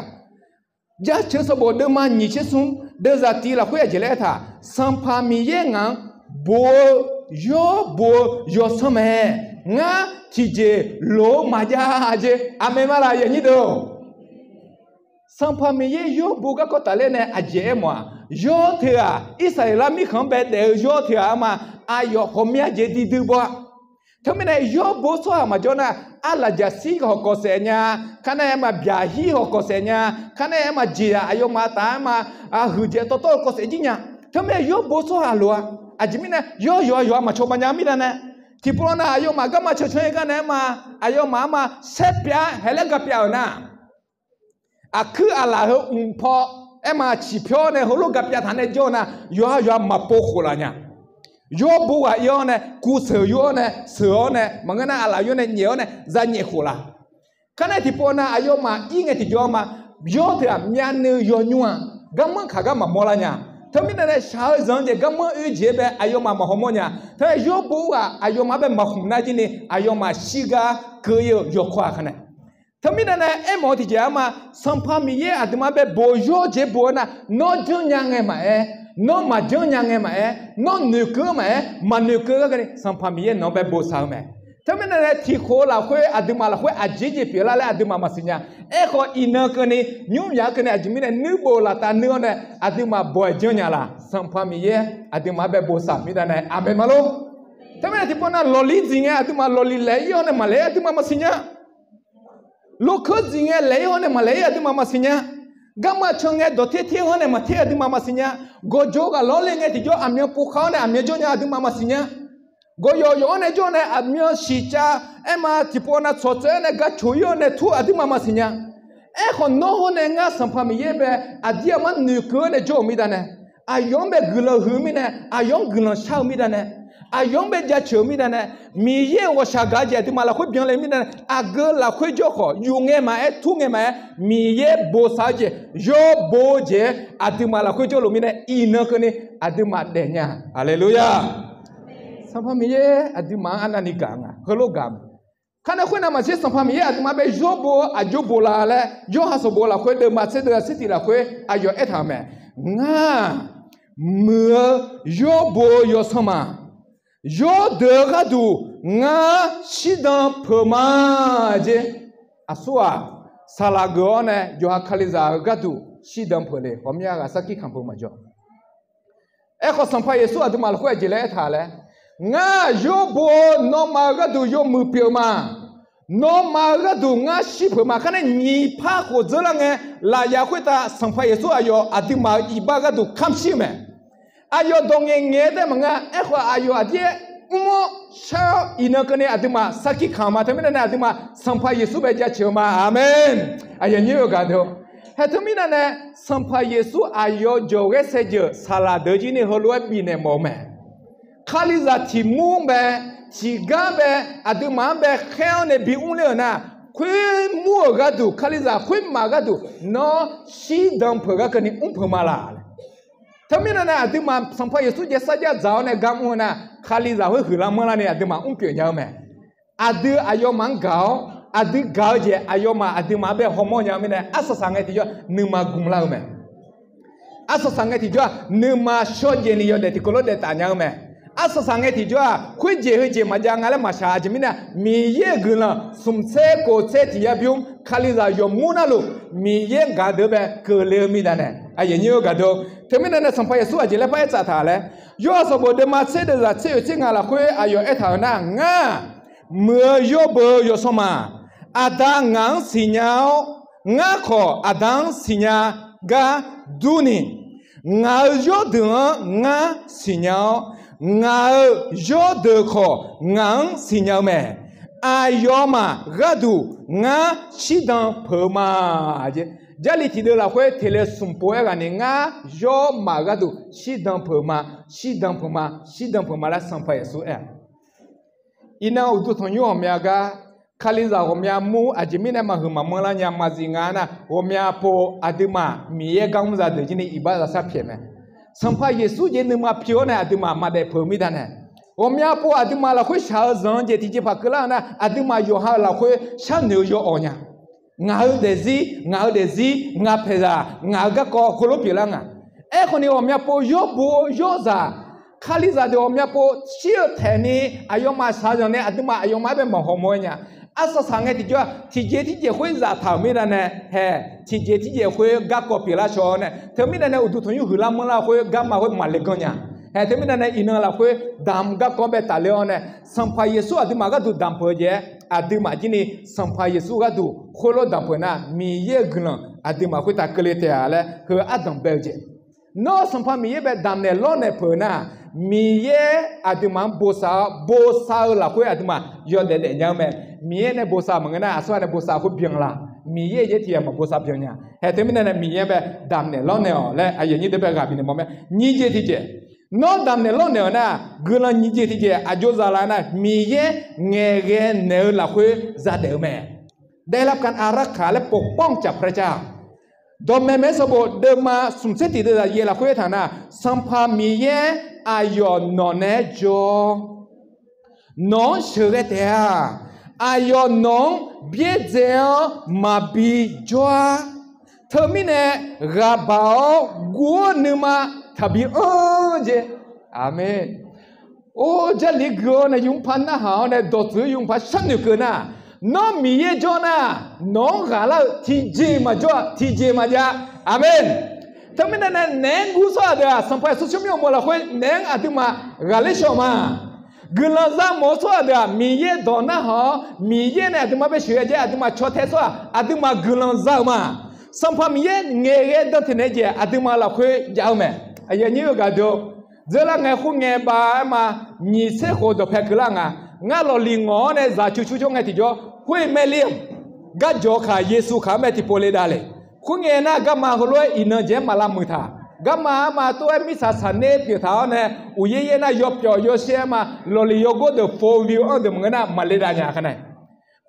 Jaceuq sanqbof deuvma nyiq tser smr deuvzaq tiq lafkhoer aqjeq laer aertaq, Sanqpaq Miqyaer ngaq-anr bof-eu, yawr bof-eu yawsanr mae. Ngar tiqjeq loq-eu maqjav jeq. Aqmeq ma laq, aqyuif aqnyir deuq? Sanqpaq Miqyaer yawr bof garkawv tafler nae aqjeq aermawf-aq, yawr teu-aq, Irsaqleqlav mirkhanq-anr bae daef-eu yawr teu-aq arma, aqyawf ghawqmya jeq duidui baw-a. Teumirnae yawbo tsawrhaq maqjawr nar, arlaqjaqshir hawq kawv saef nya, kanae aerma byaqhir hawq kawv saef nya, kanae aerma jeqzaq aqyawfmaf taf-aer ma, huiqdzaeq tawv tawv-eu kawv saef jir nya. Teumirnae yawbo tsawrhaq lof-a. Aqjeq mirnae yawr yawq-a yawq-a maqcawba nya mirnae nae, tiqpov nar aqyawfmaf garma cancan-aer gar nae aerma, aqyawfmaf arma saerpyav haeq laer gapyav-euq nar, aqkuir aqlaf heu mq paw aerma ciqpyawr nae heulof gapyav taq nae jawr-eu nar, yawqha yawq-a maqpov khof laf nya. Yawbo ghaq ir-awr nae kuv seuq yur-awr nae seuq-awr nae maqngeur nar aqlaf yur nae nyaef-awr nae za nyaef khof laf. Kanae tiqpov nar aqyawfmaf ir ngae tiqjawr ma, yawr teu-aq myavnuiv yawnymr-aq garmanr kaq gar maqmawr lar nya. Teumirnae nae shaq-eu zanq-eu jeq garmanr oe jeq-aer bae aqyawfmaf maqhaw mawr nya. Teumirnae yawbo ghaq aqyawfmaf-anr bae maqkhmq nar jir ni aqyawfmaf shirgar keuv ir-eu yawkawr-a kanae. Teumirnae nae aermawf-eu tiqjeq-a ma, Sanqpaq Miqyaer aqduimaf bae bof yawr jeq bof-aer nar, nawr janrnya ngae maqaer, nawr maqjanr nya ngae maqaer, nawr noeqkeuv-eu maqaer, maqnoeqkeuv-eu gar keuvni Sanqpaq Miqyaer nawq-anr bae bosav-eu mae. Teumirnae nae tiqkhof-eu lafkhoer aqduimaf lafkhoer aqjeq jeq pyeuflar laer aqduimaf maqsiq nya. Aerkhawf iqnan keuvni nymr myaq-anr keuvni aqjeq mirnae nuirbof laftav nuir-awr nae aqduimaf bawq-aer janrnya laf. Sanqpaq Miqyaer aqduimaf-anr bae bosav mirnae nae aqmeq ma lor. Teumirnae tiqpov nar lawqli dziq ngae aqduimaf lawqli laeq ir-awr nae maqlaeq-aer aqduimaf maqsiq nya. Lokeur dziq ngae laeq-ir-awr nae maqlaeq-ir aqduimaf maqsiq nya. Garma can ngae dawqter ter-eu-anr nae maqter aqduimaf maqsiq nya. Gawqjawq ghaq lawrle ngae tiqjawr aqmyan povkhav-awr nae aqmyan jawr nya aqduimaf maqsiq nya. Gawqyawf yawf-anr nae jawr nae aqmyan siqcav aerma tiqpov nav tsawqtsaev-aer nae gar coq-ir-awr nae tur aqduimaf maqsiq nya. Aerkhawf nawr hawr nae ngar Sanqpaq Miqyaer bae aqdir aqmar noeqkeuv-awr nae jawr-euq mirnae nae, aqyawf-anr bae guiqlanq huiq-eu mirnae, aqyawf-anr guiqlanq shar-eu mirnae nae, aqyawf-anr bae jaceuq-eu mirnae nae, Miqyaer-euq ghawqshaq gaq-eu jeq aqduimaf lafkhoer byanle mirnae nae, aqgeu lafkhoer jawr khawf yuf ngae maqaer tur ngae maqaer, Miqyaer bosav-eu jeq yawbo-eu jeq-aer aqduimaf lafkhoer jawrluf mirnae iqnan keuvni aqduimaf daefnya. Haleluya! Sanqpaq Miqyaer aqduimaf-anr arnavni gaq nga heulof gaq mae. Kanae khoernav maqtser Sanqpaq Miqyaer aqduimaf bae yawbo-eu aqjox bof la laer yawqha sanqbof lafkhoer deuvma tser deuv-a tser tiq lafkhoer aqyawf aertaq-euq mae. Ngar muiq-eu yawbo-eu yawsanr ma. Yawrdeuq-eu gharduq ngar shirdan peuq ma. Jeq aqsur-aq, saqlaq geuf-awr nae yawqha Kalizaq-eu gharduq shirdan peuq le. Ghawqmya ghaq sarkir kamq peuq maqjawr. Aerkhawf Sanqpaq Yeqsur aqduimaf lafkhoer aqjeq laer aertaq laer, ngar yawbo-eu nawmaf-euq gharduq yawmuiq pyeuf ma. Nawmaf-euq gharduq ngar shir peuq ma. Kharnae nyiq par khof dzeurlar ngae, lafyaf khoertav Sanqpaq Yeqsur aqyawf aqduimaf-euq iqbax gharduq kamq shir-eu mae. Aqyawf dawq ngaeq ngaeq-aer taef maqngeur-a. Aerkhawf aqyawf aqdir-aer mr-awr shar-awr iqnan keuvni aqduimaf sarkir kamq ma. Teumirnae nae aqduimaf Sanqpaq Yeqsur bae jaceuq-eu ma. Aqmeq. Aqyawf nyir-eu gaq deuq. Haeq teumirnae nae Sanqpaq Yeqsur aqyawf jawqghaer saevdzeuf saqlaq deuq jir ni heulof-aer bifnaeq mawf-eu mae. Kalizaq tiq mur bae, tiq gar bae, aqduimaf-anr bae khaer-awr nae bimr ler-euq nar, khoermur-euq gharduq, Kalizaq khoermaf gharduq nawr shirdan peuq gar keuvni mr peuq ma laq. Teumirnae nae aqduimaf Sanqpaq Yeqsur jeq sarjax dzaq-awr nae gar mr-eu nar, Kalizaq khoer huiqlar manrlar ni aqduimaf mr pyeuf nya-eu mae. Aqdui aqyawfmaf-anr gaq-awr, aqdui gaq-eu jeq aqyawfmaf aqduimaf-anr bae hawmawr nya-eu mirnae, arsaq saq ngae tiqjawr-aq nuima gmlar-eu mae. Arsaq saq ngae tiqjawr-aq nuima shawrjaev ni yawdaef tiqkawv lof daef taf nya-eu mae. Arsaq saq ngae tiqjawr-aq khoerjeq heujeq maqjav nga laer maqshaq. Aqjeq mirnae Miqyaer-euq guiqlanq smq tser kof tser tiq yar bymr Kalizaq yawqmur narluf Miqyaer-anr gaq deuq bae keuvle-eu mirnae nae, aqyawf nyir-eu gaq deuq. Teumirnae nae Sanqpaq Yeqsur aqjeq laer paraer tsaf taq laer, yawqha sanqbof deuvma tser deuvzaq tser oeq tser ngaq lafkhoer aqyawf aertaq-euq nar, ngar muiq-eu yawrbo-eu yawsanr ma. Aqda ngaq-anr siqnya-awr, ngar khawf Aqda-anr siqnya gar durni, ngaq-euq yawrdeuq-anr ngar siqnya-awr, ngaq-euq yawrdeuq khawf ngaq-anr siqnya-eu mae. Aqyawfmaf gharduq ngar shirdan peuq-eu ma. Jarlif tiqdeuv lafkhoer teqle smq pov-aer ghaq ni ngar yawrmaf gharduq shirdan peuq ma, shirdan peuq ma, shirdan peuq ma laer Sanqpaq Yeqsur aer-a. Iqnan uqduq tanqnymr ghawqmya gar, Kalizaq ghawqmya mur aqjeq mirnae maqhuiq maqmanr lar nya maqzif nga nar, ghawqmya pov aqduimaf Miqyaer gar mr zaq deuq jir ni iqbax zaqsar pyaeq mae. Sanqpaq Yeqsur jeq nuima pi-awr nae aqduimaf maqdaef peuq-eu mirnae nae, ghawqmya pov aqduimaf lafkhoer shaq-eu zanq-eu jeq tiqjeqpaq keuvlar-eu nar, aqduimaf yawqha-euq lafkhoer sharnoeq-eu yawawq nya. Ngaq-euq daefzir, ngaq-euq daefzir, ngaq paeqzaq, ngaq-euq garkawv heulof pyeuflar nga. Aerkhawf ni ghawqmya pov yawrbo-eu yawrzaq, Kalizaq deuq ghawqmya pov shir-eu taef ni aqyawfmaf shaqzanq ni aqduimaf aqyawfmaf-anr bae maqhaw mawr-aer nya. Arsaq saq ngae tiqjawr-aq tiqjeq tiqjeq khoer zaftaq-euq mirnae nae, hae tiqjeq tiqjeq khoer garkawv pyeuflar shaw-awr nae, teumirnae nae uqduq tanqnymr huiqlar manrlar khoer garma khoer maqle ganr nya. Haeq teumirnae nae iqnan lafkhoer damq garkawv bae tafler-awr nae, Sanqpaq Yeqsur aqduimaf gharduq damq peuq-eu jeq-aer, aqduimaf jir ni Sanqpaq Yeqsur gharduq khoerlof damq peuq nar, Miqyaer-euq guiqlanq aqduimaf khoertav keuvle taef-a laer heu ardanq bae-eu jeq. Nawr Sanqpaq Miqyaer bae damq naeq lawrnaeq peuq nar, Miqyaer aqduimaf-anr bosav-awr, bosav-eu lafkhoer aqduimaf yawdaef daef nya-eu mae. Miqyaer nae bosav maqngeur nar, aqsur ghaq nae bosav khoer byan la? Miqyaer yaer tiq ghaq maqbosav byan nya. Haeq teumirnae nae Miqyaer bae damq naeq lawrnaeq-awq laer aqyuif aqnyir deuq bae ghaq bifnaeq mawf mae. Nyiq jeq tiqjeq, nawr damq naeq lawrnaeq-euq nar, guiqlanq nyiq jeq tiqjeq aqjox zaq la nar, Miqyaer ngaeqghae naeq-eu lafkhoer zadaef-eu mae. ได้รับการอารักขาและปกป้องจากพระเจ้า Dawqmaeq maeq-aer sanqbof deuvma smq tser tiq deuv zaqyaeq lafkhoer aertaq nar, Sanqpaq Miqyaer aqyawf nawq naeq-aer jawr, nawq-anr sheuqghae taef-a. Aqyawf nawq-anr byaerdzae-awr maqbi jawr-ar. Teumirnae ghaqbaq-awr guv-eu nuima taqbi anr jeq. Aqmeq. Or, Jarlif gui-awr nae yawmr par narhaq-awr nae dawqtsuif-eu yawmr par sharnoeq keuv nar, nawr Miqyaer jawr nar, nawq-anr ghaqlar-eu tiqjeq maqjawr-a, tiqjeq maqjav. Aqmeq. Teumirnae nae naeq-aer guv tsawrhaq deuq-aq, Sanqpaq Yeqsur tsawrmyanr uqmov lafkhoer naeq-anr aqduimaf ghaqler shaw ma. Guiqlanq za mawf-eu tsawrhaq deuq-aq, Miqyaer dawq narhaq-awr Miqyaer nae aqduimaf bae sheuqghae jae aqduimaf caw tae tsawrhaq aqduimaf guiqlanq za-euq ma. Sanqpaq Miqyaer ngaeqghae dan teq naeq-aer jeq aqduimaf lafkhoer jav-eu mae. Aqyuif aqnyir-eu gaq deuq, dzeurlar ngae khoerngae bav-aer ma, nyiq tser khof dawqpae keuvlar nga. Ngar lawqliq ngawq-awr nae zaq cu cu jawr ngae tiqjawr, khoer maerlir-euq garjawq kaq Yeqsur kaq-anr bae tiqpov le dav le. Khoerngae nar garma heulof-aer iqnan jeq-aer maq lavmuiq taq. Garma-aer ma tov-aer mirtsaq saqner pyeuf taq-awr nae, uqyaer yaer nar yawpyawf yawshaer-aer ma, lawqliq yawgor deuq four wheel-anr deuq maqngeur nar maq le dav nya kanae.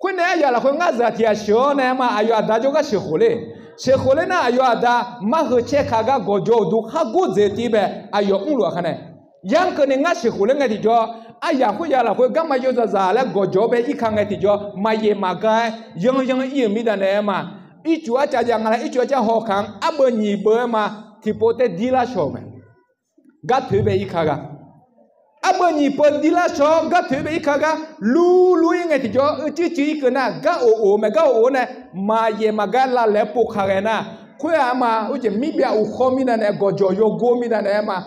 Khoernae aryaq lafkhoer ngar zaq tiq ghaq sheuq-awr nae ma, aqyawf aqda jawrgar sheuqkhof ler. Sheuqkhof ler nar aqyawf aqda mar heu caer ka gar gawqjawq uqduq khar gordzaeq tiv bae aqyawf mrluf-a kanae. Yar keuvni ngar sheuqkhof ler ngae tiqjawr, aryaq khoerya lafkhoer garma yawzaqzaq laer gawqjawq-awr bae irka ngae tiqjawr, maqyaef maqgar-aer yanryanr ir-euq mirnae nae-aer ma, ircuf arcav jav nga laer ircuf arcav haw kaq-anr arbeuv nyiq beuv-aer ma, tiqpov taer dirlar shaw-euq mae. Gar toeq bae irka gar, arbeuv nyiq beuv dirlar shaw-awr gar toeq bae irka gar, lurlur ir ngae tiqjawr uicuiv cuiv ir keuv nar gar of of-eu mae. Gar of of-awr nae maqyaef maqgar lavlaeq-aer pov ka ghae nar, khoer-aq ma, uqjeq mirbyav uqkhawr mirnae nae gawqjawq yawgor mirnae nae-aer ma,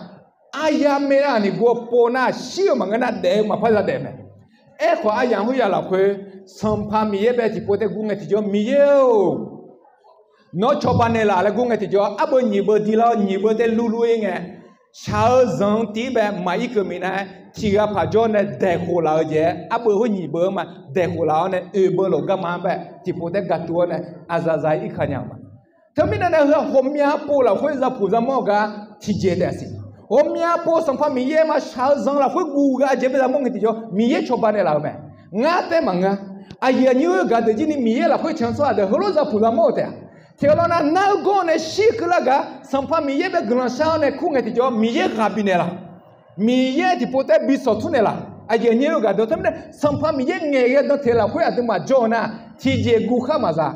aryar maerlar-euq ni gur-eu pov nar shir-euq maqngeur nar daef-eu maqpar zadaef mae. Aerkhawf aryaq khoerya lafkhoer Sanqpaq Miqyaer bae tiqpov taer gur ngae tiqjawr, Miqyaer-or, nawr cawba naeqlaf laer gur ngae tiqjawr, arbeuv nyiq beuv dirlar-awr nyiq beuv taer lurlur ir ngae, shaq-eu zanq-eu tiv bae maq ir keuv minav-aer tiq ghaq paq jawr nae daeqkhof laf-eu jeq-aer, arbeuv khoer nyiq beuv-anr ma daeqkhof laf-awr nae oeq beuv lof garma-anr bae tiqpov taer gatuv-awr nae aqzaqzaq-aer irka nya-euq ma. Teumirnae nae heu-aq ghawqmya pov lafkhoer zapuq zamawr-eu gar tiqjeq taef siq. Ghawqmya pov Sanqpaq Miqyaer ma shaq-eu zanq lafkhoer guv gha jeq bae zamawr ngae tiqjawr Miqyaer cawba naeqlaf-eu mae. Ngar taer maqngeur-a. Aqyuif aqnyir-eu gaq deuq jir ni Miqyaer lafkhoer can-eu tsawrhaq deuq heulof zapuq zamawr-eu taef-a. Tiqghaq lawr nar nar-eu gawr nae shir keuvlar gaq Sanqpaq Miqyaer bae guiqlanq shar-awr nae kur ngae tiqjawr Miqyaer ghaq bifnaeq laf. Miqyaer tiqpov taer bi sawqtur naeq laf. Aqyuif aqnyir-eu gaq deuq teumirnae Sanqpaq Miqyaer ngaeqghae dan teq lafkhoer aqduimaf jawr-eu nar tiqjeq guv khar maqza.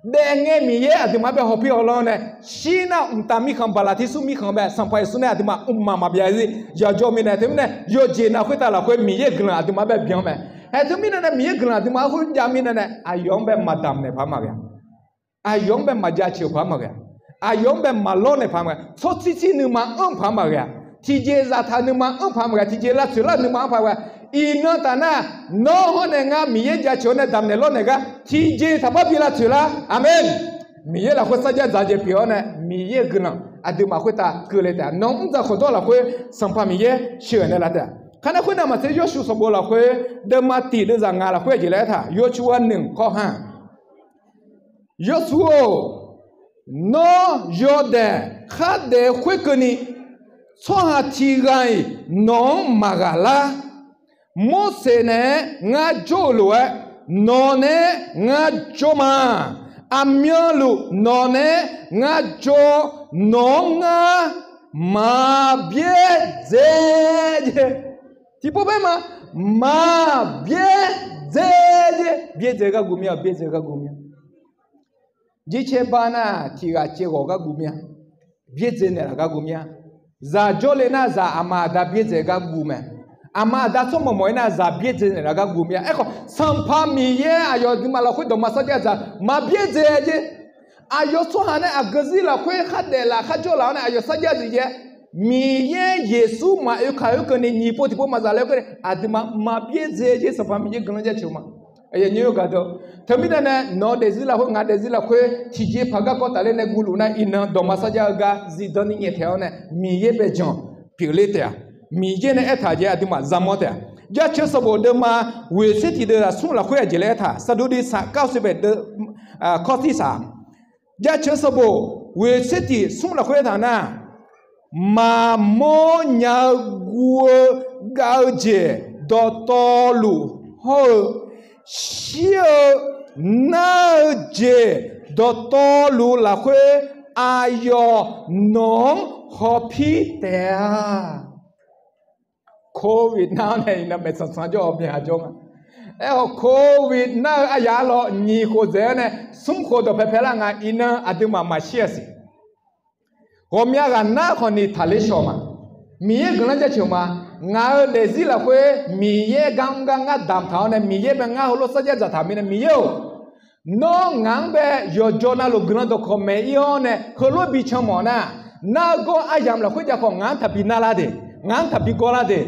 Daef ngae Miqyaer aqduimaf-anr bae hawpir hawlanr nae shir nar mqtav mirkhanq baqlaqtirsur mirkhanq bae Sanqpaq Yeqsur nae aqduimaf mqmaq maqbyav zir yajawr mirnae teumirnae yawqjeq nav khoertav lafkhoer Miqyaer guiqlanq aqduimaf-anr bae byan mae. Haeq teumirnae nae Miqyaer guiqlanq aqduimaf-anr khoer jav mirnae nae aqyawf-anr bae maqdamq naeq paq-aer maqghae-a. Aqyawf-anr bae maqjav ceuq paq-aer maqghae-a. Aqyawf-anr bae maqlawr naeq paq-aer maqghae-a. Tsawrtser tser nuima anr paq-aer maqghae-a. Tiqjeq zaqtaq nuima anr paq-aer maqghae-a. Tiqjeq lavtsoeq lar nuima anr paq-aer maqghae-a. Iqnan taf nar nawr hawr nae ngar Miqyaer jaceuq-awr nae damq naeq lawr naeq gar tiqjeq taqpar bi lavtsoeq lar. Aqmeq. Miqyaer lafkhoer sarjax dzaq jeq pyeuf-awr nae Miqyaer-euq guiqlanq aqduimaf khoertav keuvle taef-a. Nawq-anr mr dzaq khawqdawr lafkhoer Sanqpaq Miqyaer sheuqghae naeq laf taef-a. Khar nar khoernav maqtser Yawrshuif sanqbof lafkhoer deuvma tiq deuv zaq ngaq lafkhoer aqjeq laer aertaq, yawshuif-a nmq khawr ha Yawshuif-or, nawr yawdaef khardaef khoerkeuvni tsawrhaq tiq ghaq-iq nawq-anr maqghaq lar. Morseq naeq-aer ngar jawr-eu lof-aer nawq naeq-aer ngar jawr ma. Aqmyanluf nawq naeq-aer ngar jawr, nawq-anr ngar maqbyaer dzae jeq. Tiqpov paer ma, maqbyaer dzae jeq. Byaerdzae gar guv mir-a, byaerdzae gar guv mir-a. Jircaer bar nar tiq ghaq caev ghawq gar guv mir-a. Byaerdzae naeqlaf gar guv mir-a. Zaq jawrle nar zaq aqma aqda byaerdzae gar guv mae. Aqma aqda tsawrmawq mawq-ir nar zaq byaerdzae naeqlaf gar guv mir-a. Aerkhawf Sanqpaq Miqyaer aqyawf aqduimaf lafkhoer dawqma sarjax dzaq maqbyaerdzae jeq. Aqyawf tsawrhaq nae aqgeu zir lafkhoer khardaef laf kharjawr laf-awr nae aqyawf sarjax dzaq jeq. Miqyaer Yeqsur maqoe kaq-oer keuvni nyiq pov tiq pov maqzaf laer-eu keuvni aqduimaf maqbyaerdzae jer Sanqpaq Miqyaer guiqlanq jaceuq ma. Teumirnae nae nawq-eu daefzir lafkhoer ngaq daefzir lafkhoer tiqjeqpaq garkawv tafler nae guvluf nar iqnan dawqma sarjax-eu gar zifdan ni nyaeftaeq-awr nae Miqyaer bae jan pyeufler taef-a. Miqyaer nae aertaq jeq aqduimaf zaqmawr taef-a. Jaceuq sanqbof deuvma ghoeqtser tiq deuvzaq smr lafkhoer aqjeq laer aertaq, Saqduqdi saq kar-eu seubaeq deuv kawr tir saq. Jaceuq sanqbof ghoeqtser tiq smr lafkhoer aertaq nar, maqmawr nya-eu guv-eu gav-eu jeq dawqtawvluf hawr-eu, shir-eu nar-eu jeq dawqtawvluf lafkhoer aqyawf nawq-anr hawpir taef-a. Covid nar-awr nae iqnan maeqtsanq tsanq jawr-awq myaq jawr nga. Aerkhawf Covid nar-eu aryaq arlawr nyiq khof dzaeq-awr nae smr khof dawqpae pae lar nga. Iqnan aqduimaf maqshir-a siq. Ghawqmya ghaq nar khawfni taqler shawq ma. Miqyaer guiqlanq jaceuq ma. Ngaq-euq daefzir lafkhoer Miqyaer gar mr gar ngar damq taq-awr nae Miqyaer bae ngar heulof sarjax dzaqtaq mirnae Miqyaer-or, nawr ngaq-anr bae yawqjawr navluf guiqlanq dawqkawq maeq-ir-awr nae heulof bi can mawf nar, nar-eu gawr aryamq lafkhoer jav khawf ngaq-anr taqbi narlar de, ngaq-anr taqbi gawrlar de.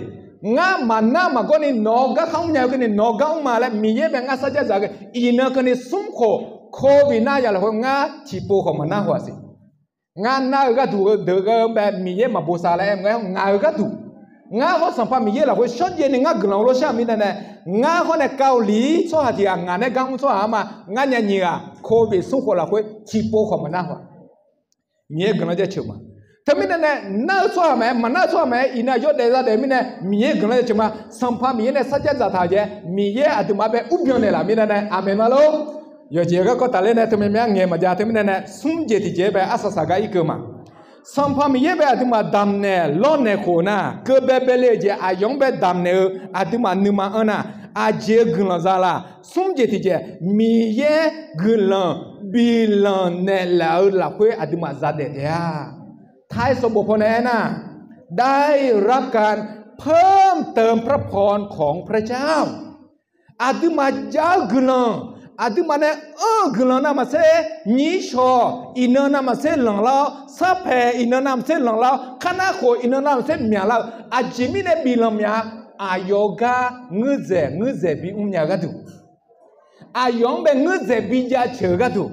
Ngar maqnar maqgawr ni nawq-eu gar khar mrnya-eu keuvni nawq-eu gar mr ma laer Miqyaer bae ngar sarjax dzaq-eu iqnan keuvni smr khof Covid nar yaq lafkhoer ngar tiqpov khawf maqnar haw-aq siq. Ngar nar-eu gharduq-eu deuq ghae-eu bae Miqyaer maqbosav laer aer-eu ngae, ngaq-euq gharduq, ngar hawr Sanqpaq Miqyaer lafkhoer shawrjaev ni ngar guiqlanq-eu lor shar-eu mirnae nae, ngar hawr nae Kali tsawrhaq tiq ghaq ngaq nae gar mr tsawrhaq-anr ma, ngar nya nyiq ghaq Covid smr khof lafkhoer tiqpov khawf maqnar haw-aq. Miqyaer guiqlanq jaceuq ma. Teumirnae nae nar-eu tsawrhaq maqaer, maqnar-eu tsawrhaq maqaer, iqnan aqyawf daef za daef mirnae Miqyaer guiqlanq jaceuq ma. Sanqpaq Miqyaer nae sarjax dzaqtaq-eu jeq-aer Miqyaer aqduimaf bae urbyan naeqlaf mirnae nae aqmeq ma lor. Yawqjeq garkawv tafler nae teumya mya ngaeq maqjav teumirnae nae smr jeq tiqjeq-aer bae arsaq saq gar irkeuv ma. Sanqpaq Miqyaer bae aqduimaf damqnaeq lawrnaeq khof nar, keuv bae bae le-eu jeq aqyawf-anr bae damqnaeq-eu aqduimaf nuima anr nar, aqjeq-eu guiqlanq za la. Smr jeq tiqjeq, Miqyaer guiqlanq biflanq naeqlaf-eu lafkhoer aqduimaf zadaef taef-a. Taiq sanqbof pawnae aernar, ได้รับการเพิ่มเติมพระพรของพระเจ้า Aqduimaf jav-eu guiqlanq, aqduimaf nae anr-eu guiqlanq navmaqtser nyiq shawq iqnan navmaqtser lanqlar-awr, sarpaeq iqnan navmaqtser lanqlar-awr, kar nar khof iqnan navmaqtser myaqlar-eu aqjeq mirnae biflanq mya-a. Aqyawf-eu gar ngeur dzaeq ngeur dzaeq bi mrnya-eu gharduq, aqyawf-anr bae ngeur dzaeq bi jaceuq-eu gharduq,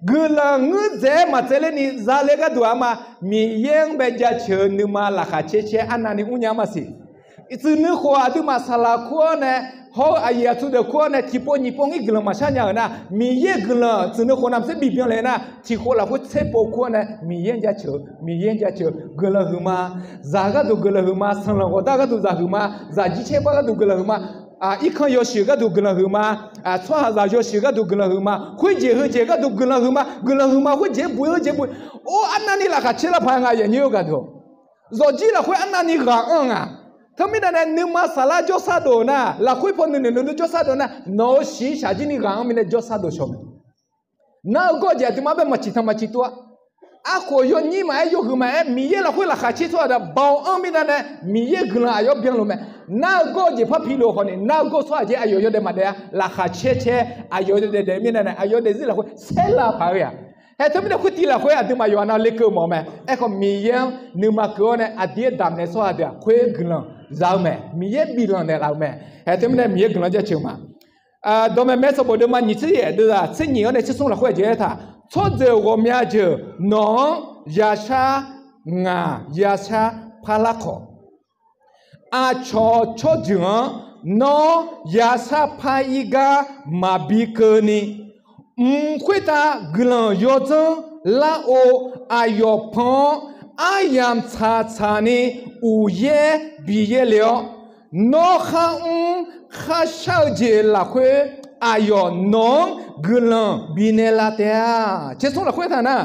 guiqlanq ngeur dzaeq-aer maqtsaevler ni zale gharduq-aq ma. Miqyaer-anr bae jaceuq-eu nuima laqkhaq caer caer arnavni mrnya-eu maqsiq. Tsuif nui khof aqduimaf saqlaq kur-awr nae, hawr-eu aqyuif aqtsu deuq kur-awr nae tiqpov nyiq pov ngir guiqlanq maqshar nya-euq nar, Miqyaer-euq guiqlanq tsuif nui khof navmaqtser bifbyan le nar, tiq khof lafkhoer tser pov kur-awr nae Miqyaer-anr jaceuq, Miqyaer-anr jaceuq, guiqlanq huiqma, zaq gharduq guiqlanq huiqma, sanqlanq ghawqdar gharduq zaq huiqma, zaq jircaer bar gharduq guiqlanq huiqma, irkanr yawshuif gharduq guiqlanq huiqma, tsawrhaqzaq yawshuif gharduq guiqlanq huiqma, khoerjeq heujeq gharduq guiqlanq huiqma, guiqlanq huiqma khoerjeq-aer buq-ir heujeq buq-ir. Or, arnavni laqkhaq caer lar paq-aer nga, aqyuif aqnyir-eu gharduq. Zawqjir lafkhoer arnavni ghaq anr nga. Teumirnae nae nuima saflar jawrsar dov-eu nar, lafkhoer paw nuinoeq nuidur jawrsar dov-eu nar, nawq-euq shiqshaq jir ni ghaq anr mirnae jawrsar dov shawq mae. Nar-eu gawr jeq aqduimaf bae maqciq tanq maqciq tov-a. Arkhof yawnyir maqaer, yawhuiq maqaer, Miqyaer lafkhoer laqkhaq caer tsawrhaq deuq-aq, baoq anr mirnae nae Miqyaer guiqlanq aqyawf byanluf mae. Nar-eu gawr jeq parpi luf khawf ni, nar-eu gawr tsawrhaq jeq aqyawf yawdaef maqdaef-a. Laqkhaq caer caer aqyawf yawdaef daef mirnae nae aqyawf daefzir lafkhoer saerlav paq-eu ghae-aq. Haeq teumirnae khoertiv lafkhoer aqduimaf yawqha nav lekeuv mawf-eu mae. Aerkhawf Miqyaer-anr nuima keuv-awr nae aqdir-aer damq naeq tsawrhaq deuq-aq, khoer guiqlanq za-eu mae. Miqyaer biflanq naeqlaf-eu mae. Haeq teumirnae Miqyaer guiqlanq jaceuq ma. Dawqmaeq maeq sanqbof deuvma nyiq tser yaef deuvzaq tser nyiq-anr nae tser smr lafkhoer aqjeq aertaq, tsawrjeuq ghawqmya jeuq nawq-anr yashar ngaq yashar parlar khawf, aqcawq tsawrjeuq-anr nawr yashar par-ir gar maqbi keuvni, mq khoertav guiqlanq yawdzanr lar-or, aqyawf pan-awr aryamq tsaqtsaq ni uqyaer biyaer le-awr, nawr kharmr kharshar-eu jeq lafkhoer aqyawf nawq-anr guiqlanq binaeq laf taef-a. Tser smr lafkhoer taq nar,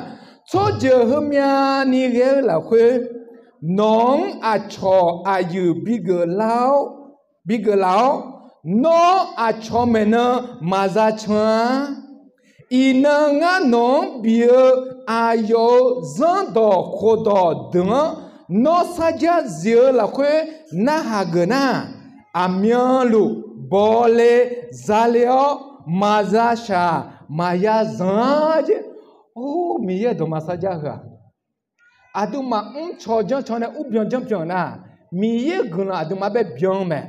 tsawrjeuq heumya ni ghae-eu lafkhoer nawq-anr aqcawq aqyuif bigeuf lar-awr, bigeuf laf-awr, nawr aqcawq maeqnan maqza can-a. Iqnan ngar nawq-anr bif-eu aqyawf-euq zanrdawq khofdawq deuq-anr nawr sarjax zif-eu lafkhoer narhaq geuf nar, aqmyanluf bawle zale-awr maqza shaq maqya zanq-a jeq. Or, Miqyaer dawqma sarjax heu-aq, Aqduimaf mrcaw janrcaw nae mrbyan janrbyan nar, Miqyaer-euq guiqlanq aqduimaf bae byan-eu mae.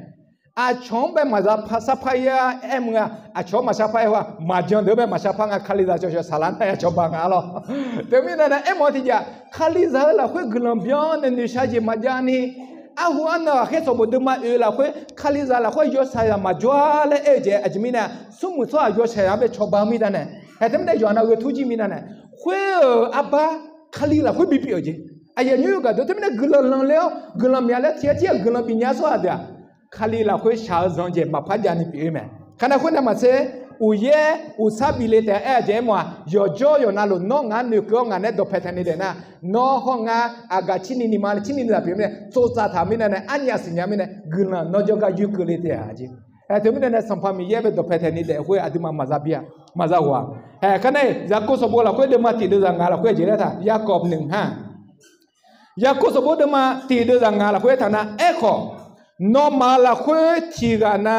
Aqcawq-anr bae maqza par sharpar-ir-a aer mr nga. Aqcawq-anr maqshar par-aer haw-aq, maqjan deuq-anr bae maqshar par nga. Kalizaq cawqcawq saqlaq nar ya cawba nga lawr. Teumirnae nae aermawf-eu tiqjeq-aq, Kalizaq-euq lafkhoer guiqlanq byan nae noeqshaq jeq maqjav ni, arhu arnan ghaqkhaer sanqbof deuvma oe-eu lafkhoer Kalizaq lafkhoer yawshaqzaq maqjawr-a laer aer-eu jeq aqjeq mirnae, smrmuiq tsawrhaq yawshaqzaq-anr bae cawba-eu mirnae, haeq teumirnae yawqha nav gheutmr jir mirnae, khoer-euq arbar Kali lafkhoer bipyeuf-euq jeq. Aqyuif aqnyir-eu gaqdeuq, teumirnae guiqlanq lanqler-awr guiqlanq myaqler tiq ghaq tir-aq guiqlanq bifnya-eu tsawrhaq deuq-aq, Kali lafkhoer shaq-eu zanq-eu jeq maqpar javni pyeuf-ir mae. Kanae khoernae maqtser, uqyaer uqsar bif le taef-a aer-aq jeq aermawf-aq, yawqjawr yawqnavluf nawr ngaq-anr noeqkeuv-awr ngaq nae dawqpae taeqni daef nar, nawr hawr ngar aqgaf cirni nima cirni ni taq pyeuf mirnae tsovtsaf taq mirnae nae arnyaf siqnya mirnae guiqlanq nawr jawrgar yoer keuv le taef-a jeq. Aer teumirnae nae Sanqpaq Miqyaer bae dawqpae taeqni daef khoer aqduimaf maqza bi-a, maqza ghawq-a. Aer kanae Yaqkov sanqbof lafkhoer deuvma tiq deuv zaq ngaq lafkhoer jeq laer taq, Yaqkov nmq haq Yaqkov sanqbof deuvma tiq deuv zaq ngaq lafkhoer taq nar, aerkhawf, nawmaf lafkhoer tiq ghaq na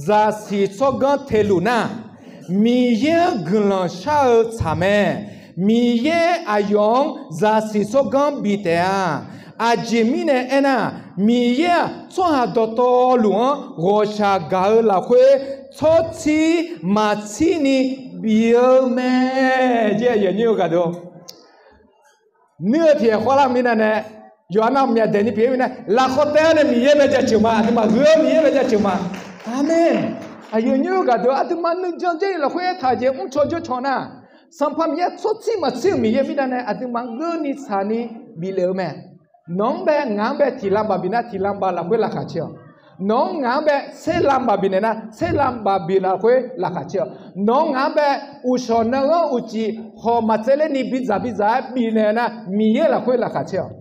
zaqsiq tsawrganr teq luf nar, Miqyaer-anr guiqlanq shar-eu tsaq mae. Miqyaer aqyawf-anr zaqsiq tsawrganr bif taef-a. Aqjeq mirnae aernar, Miqyaer-aq, tsawrhaq dawqtawvluf-anr ghawqshaq gaq-eu lafkhoer tsawrtsir maqtsir ni bif-eu mae. Nuir-eu tiq ghaq khawvlar mirnae nae, yawqha nav myaq daeqni pyeuf-ir mirnae, lafkhawf taev-awr nae Miqyaer bae jaceuq ma. Aqduimaf gheu-awr Miqyaer bae jaceuq ma. Aqmeq. Aqyuif aqnyir-eu gaqdeuq, aqduimaf nuijan jarlif lafkhoer aertaq-eu jeq mrcaw janrcaw nar, Sanqpaq Miqyaer tsawrtsir maqtsir-euq Miqyaer mirnae nae aqduimaf-anr gheurni tsaqni biflef-eu mae. Nawq-anr bae ngaq-anr bae tiq lamq baq bif nar tiq lamq baq lafkhoer laqkhaq caer-awq. Nawq-anr ngaq-anr bae tser lamq baq bifnaeq nar tser lamq baq bif lafkhoer laqkhaq caer-awq. Nawq-anr ngaq-anr bae uqshawq nan-anr uqcif hawq maqtsaevler ni bidzaq bidzaq-aer bifnaeq nar Miqyaer lafkhoer laqkhaq caer-awq.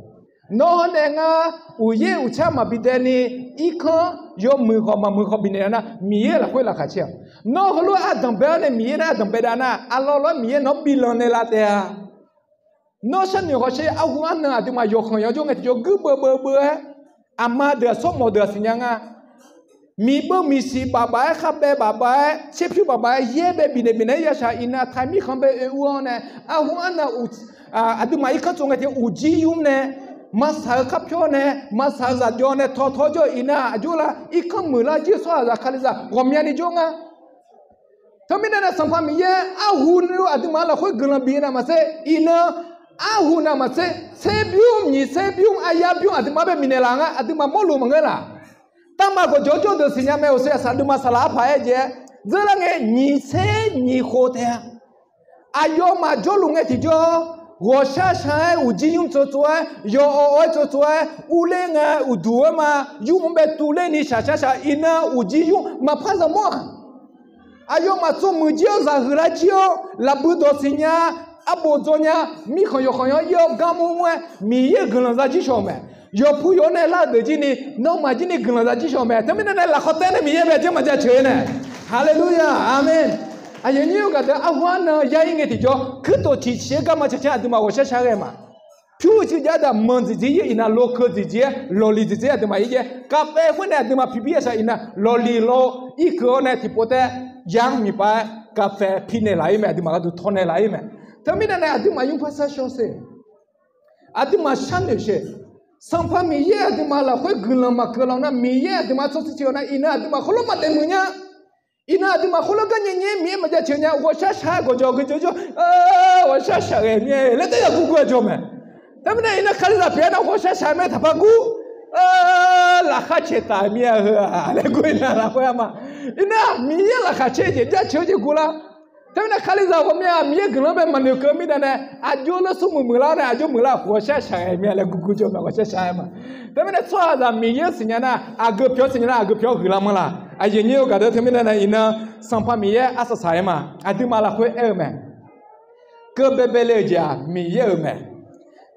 Nawr hawr nae ngar uqyaer uqcar maqbi dae ni irkanr yawmuiq khawf maqmuiq khawf bifnaeq nar Miqyaer lafkhoer laqkhaq caer-awq. Nawr heulof-aer ardanq bae-awr nae Miqyaer nae ardanq bae dav nar, aqlawq lof-aer Miqyaer nawq-anr bilanq naeqlaf taef-a. Nawr sharnoeq hawsher arhu arnan aqduimaf yawqkhanq yawqjawr ngae tiqjawr guirdeuv beuv beuv-aer, aqma deuq-aq, sawrmawq deuq-aq siqnya nga. Miqbeuv miqsiq baf baf-aer, kharbaev baf baf-aer, tserpyur baf baf-aer, yaer bae bifnaeq bifnaeq-aer yashaq iqnan taiq mirkhanq bae oe ur-awr nae, arhu arnan aqduimaf irkanr tsov ngae tiq uqjir yur nae, maqsaq-eu kharpyawr nae, maqsaq-eu zaqjawr nae tawtawr jawr-eu iqnan aqjox lar irkanr muiqlar jir-eu tsawrhaqzaq Kalizaq ghawqmyani jawr nga. Teumirnae nae Sanqpaq Miqyaer arhu ni aqduimaf lafkhoer guiqlanq bif nar maqtser, iqnan arhu nar maqtser, tser bymr nyiq tser bymr aqyar bymr aqduimaf bae bifnaeq laf nga, aqduimaf mawrluf maqngeur laf. Tavmaf gawqjawq jawr deuq siqnya mae, oqsaq saq duima saqlaq arpaq-aer jae-aer dzeurlar ngae nyiq tser nyiq khof taef-a. Aqyawfmaf jawrluf ngae tiqjawr, ghawqshar shaq-aer uqjir nymr tsov tsov-aer, yawawv-aer tsov tsov-aer, urler ngae uqduq-aer ma, yurmr bae tuvler ni shaqshar shaq iqnan uqjir yur maqpar zaqmawr-aq. Aqyawfmaf tsov muiq jir-awr zaqhuiq lar jir-awr lafbui dawq siqnya, arbof dzaw nya, mirkhanq yawqkhanq yanr ir-awr garmr mr-aer Miqyaer-euq guiqlanq za jir shawq-eu mae. Yawqpu yawq-anr nae lar-eu deuq jir ni, nawmaf jir ni guiqlanq za jir shawq-eu mae. Teumirnae nae lafkhawf taev nae Miqyaer bae jar maqjav ceuq-ir nae. Haleluya, aqmeq. Aqyuif aqnyir-eu gaqdeuq, arhu arnan yar-ir ngae tiqjawr kuirtof ciqciq-aer garma cawqcanr aqduimaf ghawqshar shaq ghae ma. Pyur ciqjav daq manq dziqdziq-ir iqnan, lov keuv dziqdziq-aer lawqliq dziqdziq-aer aqduimaf ir jae, kaqfae khoer nae aqduimaf pi bir yashaq iqnan lawqliq law irkeuv-awr nae tiqpov taef-aer yar-anr miqpav-aer kaqfae pi naeqlaf-ir mae, aqduimaf gharduq tawq naeqlaf-ir mae. Teumirnae nae aqduimaf nymr par sar shawr sher. Aqduimaf sharnoeq sher. Sanqpaq Miqyaer aqduimaf lafkhoer guiqlanq maqkeuv law nar, Miqyaer aqduimaf tsawrtsir tiq-awr nar, iqnan aqduimaf khoerlof maqdaef muiq nya. Iqnan aqduimaf khoerlof gar nyae nyae Miqyaer maqjav ceuq nya, ghawqshar shaq-aer gawqjawq gui jawr jawr, ghawqshar shaq ghae mir-aer laer taef yaqguv guv-aer jawr mae. Teumirnae iqnan Kalizaq pyeuf-aer nar ghawqshar shaq-aer mae taqpar guv, laqkhaq caeq taf mir-a heu-aq laer guv-ir nar lafkhoer-a ma. Iqnan Miqyaer laqkhaq caer jeq jaceuq-eu jeq guv lar. Teumirnae Kalizaq ghawqmya Miqyaer guiqlanq bae maqnoeq keuv mirnae nae, aqjox lar smrmuiq muiqlar-awr nae aqjox muiqlar ghawqshar shaq-aer mir-a laer guv guv jawr mae, ghawqshar shaq-aer ma. Teumirnae tsawrhaqzaq Miqyaer-anr siqnya nar aqgeu pyawq-anr siqnya nar aqgeu pyawq-anr huiqlar manr la. Aqyuif aqnyir-eu gaqdeuq, teumirnae nae iqnan Sanqpaq Miqyaer arsaq saq-aer ma, aqduimaf lafkhoer aer-eu mae. Keuv baebae le-euq jeq-aq Miqyaer-euq mae.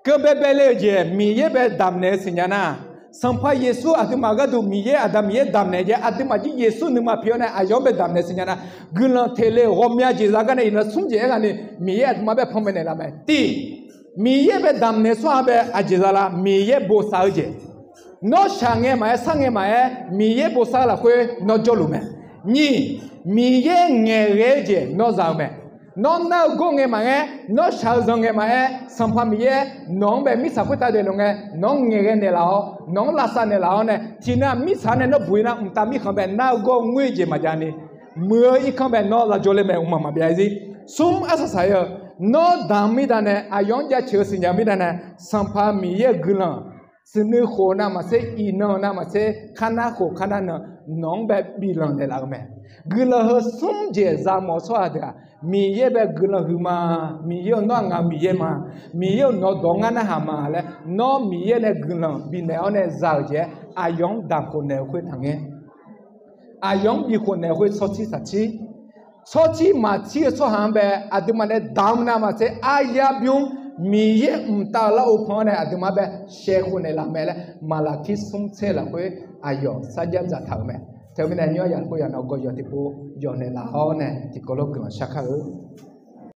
Keuv baebae le-euq jeq Miqyaer bae damqnaeq-eu siqnya nar, Sanqpaq Yeqsur aqduimaf gharduq Miqyaer, Aqda Miqyaer damqnaeq jae aqduimaf jir Yeqsur nuima pi-awr nae aqyawf-anr bae damqnaeq siqnya nar, guiqlanq teq le-euq ghawqmya jeq za gar nae iqnan smr jeq aer ghaq ni Miqyaer aqduimaf bae panmaeq naeqlaf mae. Tiq, Miqyaer bae damqnaeq tsawrhaq bae aqjeq za la? Miqyaer bosav-eu jeq. Nawr shaq ngae maqaer, sar ngae maqaer, Miqyaer bosav-eu lafkhoer nawr jawrluf mae. Nyiq, Miqyaer ngaeqghae-eu jeq nawr za-eu mae. Nawr nar-eu gawr ngae maqaer, nawr shaq-eu zanq ngae maqaer, Sanqpaq Miqyaer nawq-anr bae mirtsaq khoertav daefluf ngae, nawq-anr ngaeqghae naeqlaf-awr, nawq-anr lavsav naeqlaf-awr nae, tiqnan mirtsaq nae nawr buq-ir nar, mqtav mirkhanq bae nar-eu gawr ngoer-eu jeq maqjav ni, muiq-eu irkanr bae nawr lavjawr le mae, mqmaq maqbyav-ir zir. Smr arsaq saq-ir-eu, nawr damq mirda nae aqyawf-anr jaceuq-eu siqnya mirda nae, Sanqpaq Miqyaer-euq guiqlanq, tsuif nuiv khof navmaqtser, iqnan navmaqtser, kar nar khof kar nar nan, nawq-anr bae biflanq naeqlaf-eu mae. Guiqlanq heu smr jeq za mawf-eu tsawrhaq deuq-aq, Miqyaer bae guiqlanq huiq ma. Miqyaer-euq nawr-aq ngaq-euq Miqyaer ma. Miqyaer-euq nawq-eu dawq ngar narhaq ma laer, nawr Miqyaer nae guiqlanq bifnaeq-awr nae za-euq jeq-aer, aqyawf-anr damq khof naeq-eu khoertaq ngae, aqyawf-anr bikhof naeq-eu khoer tsawrtir taqtir. Tsawrtir maqtir-eu tsawrhaq-anr bae aqduimaf nae damq navmaqtser aryar bymr, Miqyaer mqtav-eu lar-eu panr-anr nae aqduimaf-anr bae shaev khof naeqlaf mae laer, Maqlaqkir smr tser lafkhoer aqyawf sarjax dzaqtaq-euq mae. Teumirnae nymr yaqkhof yaq nawq gawqyawq tiqpov yawf naeqlaf-awr nae tiqkawv lof guiqlanq shar kar-eu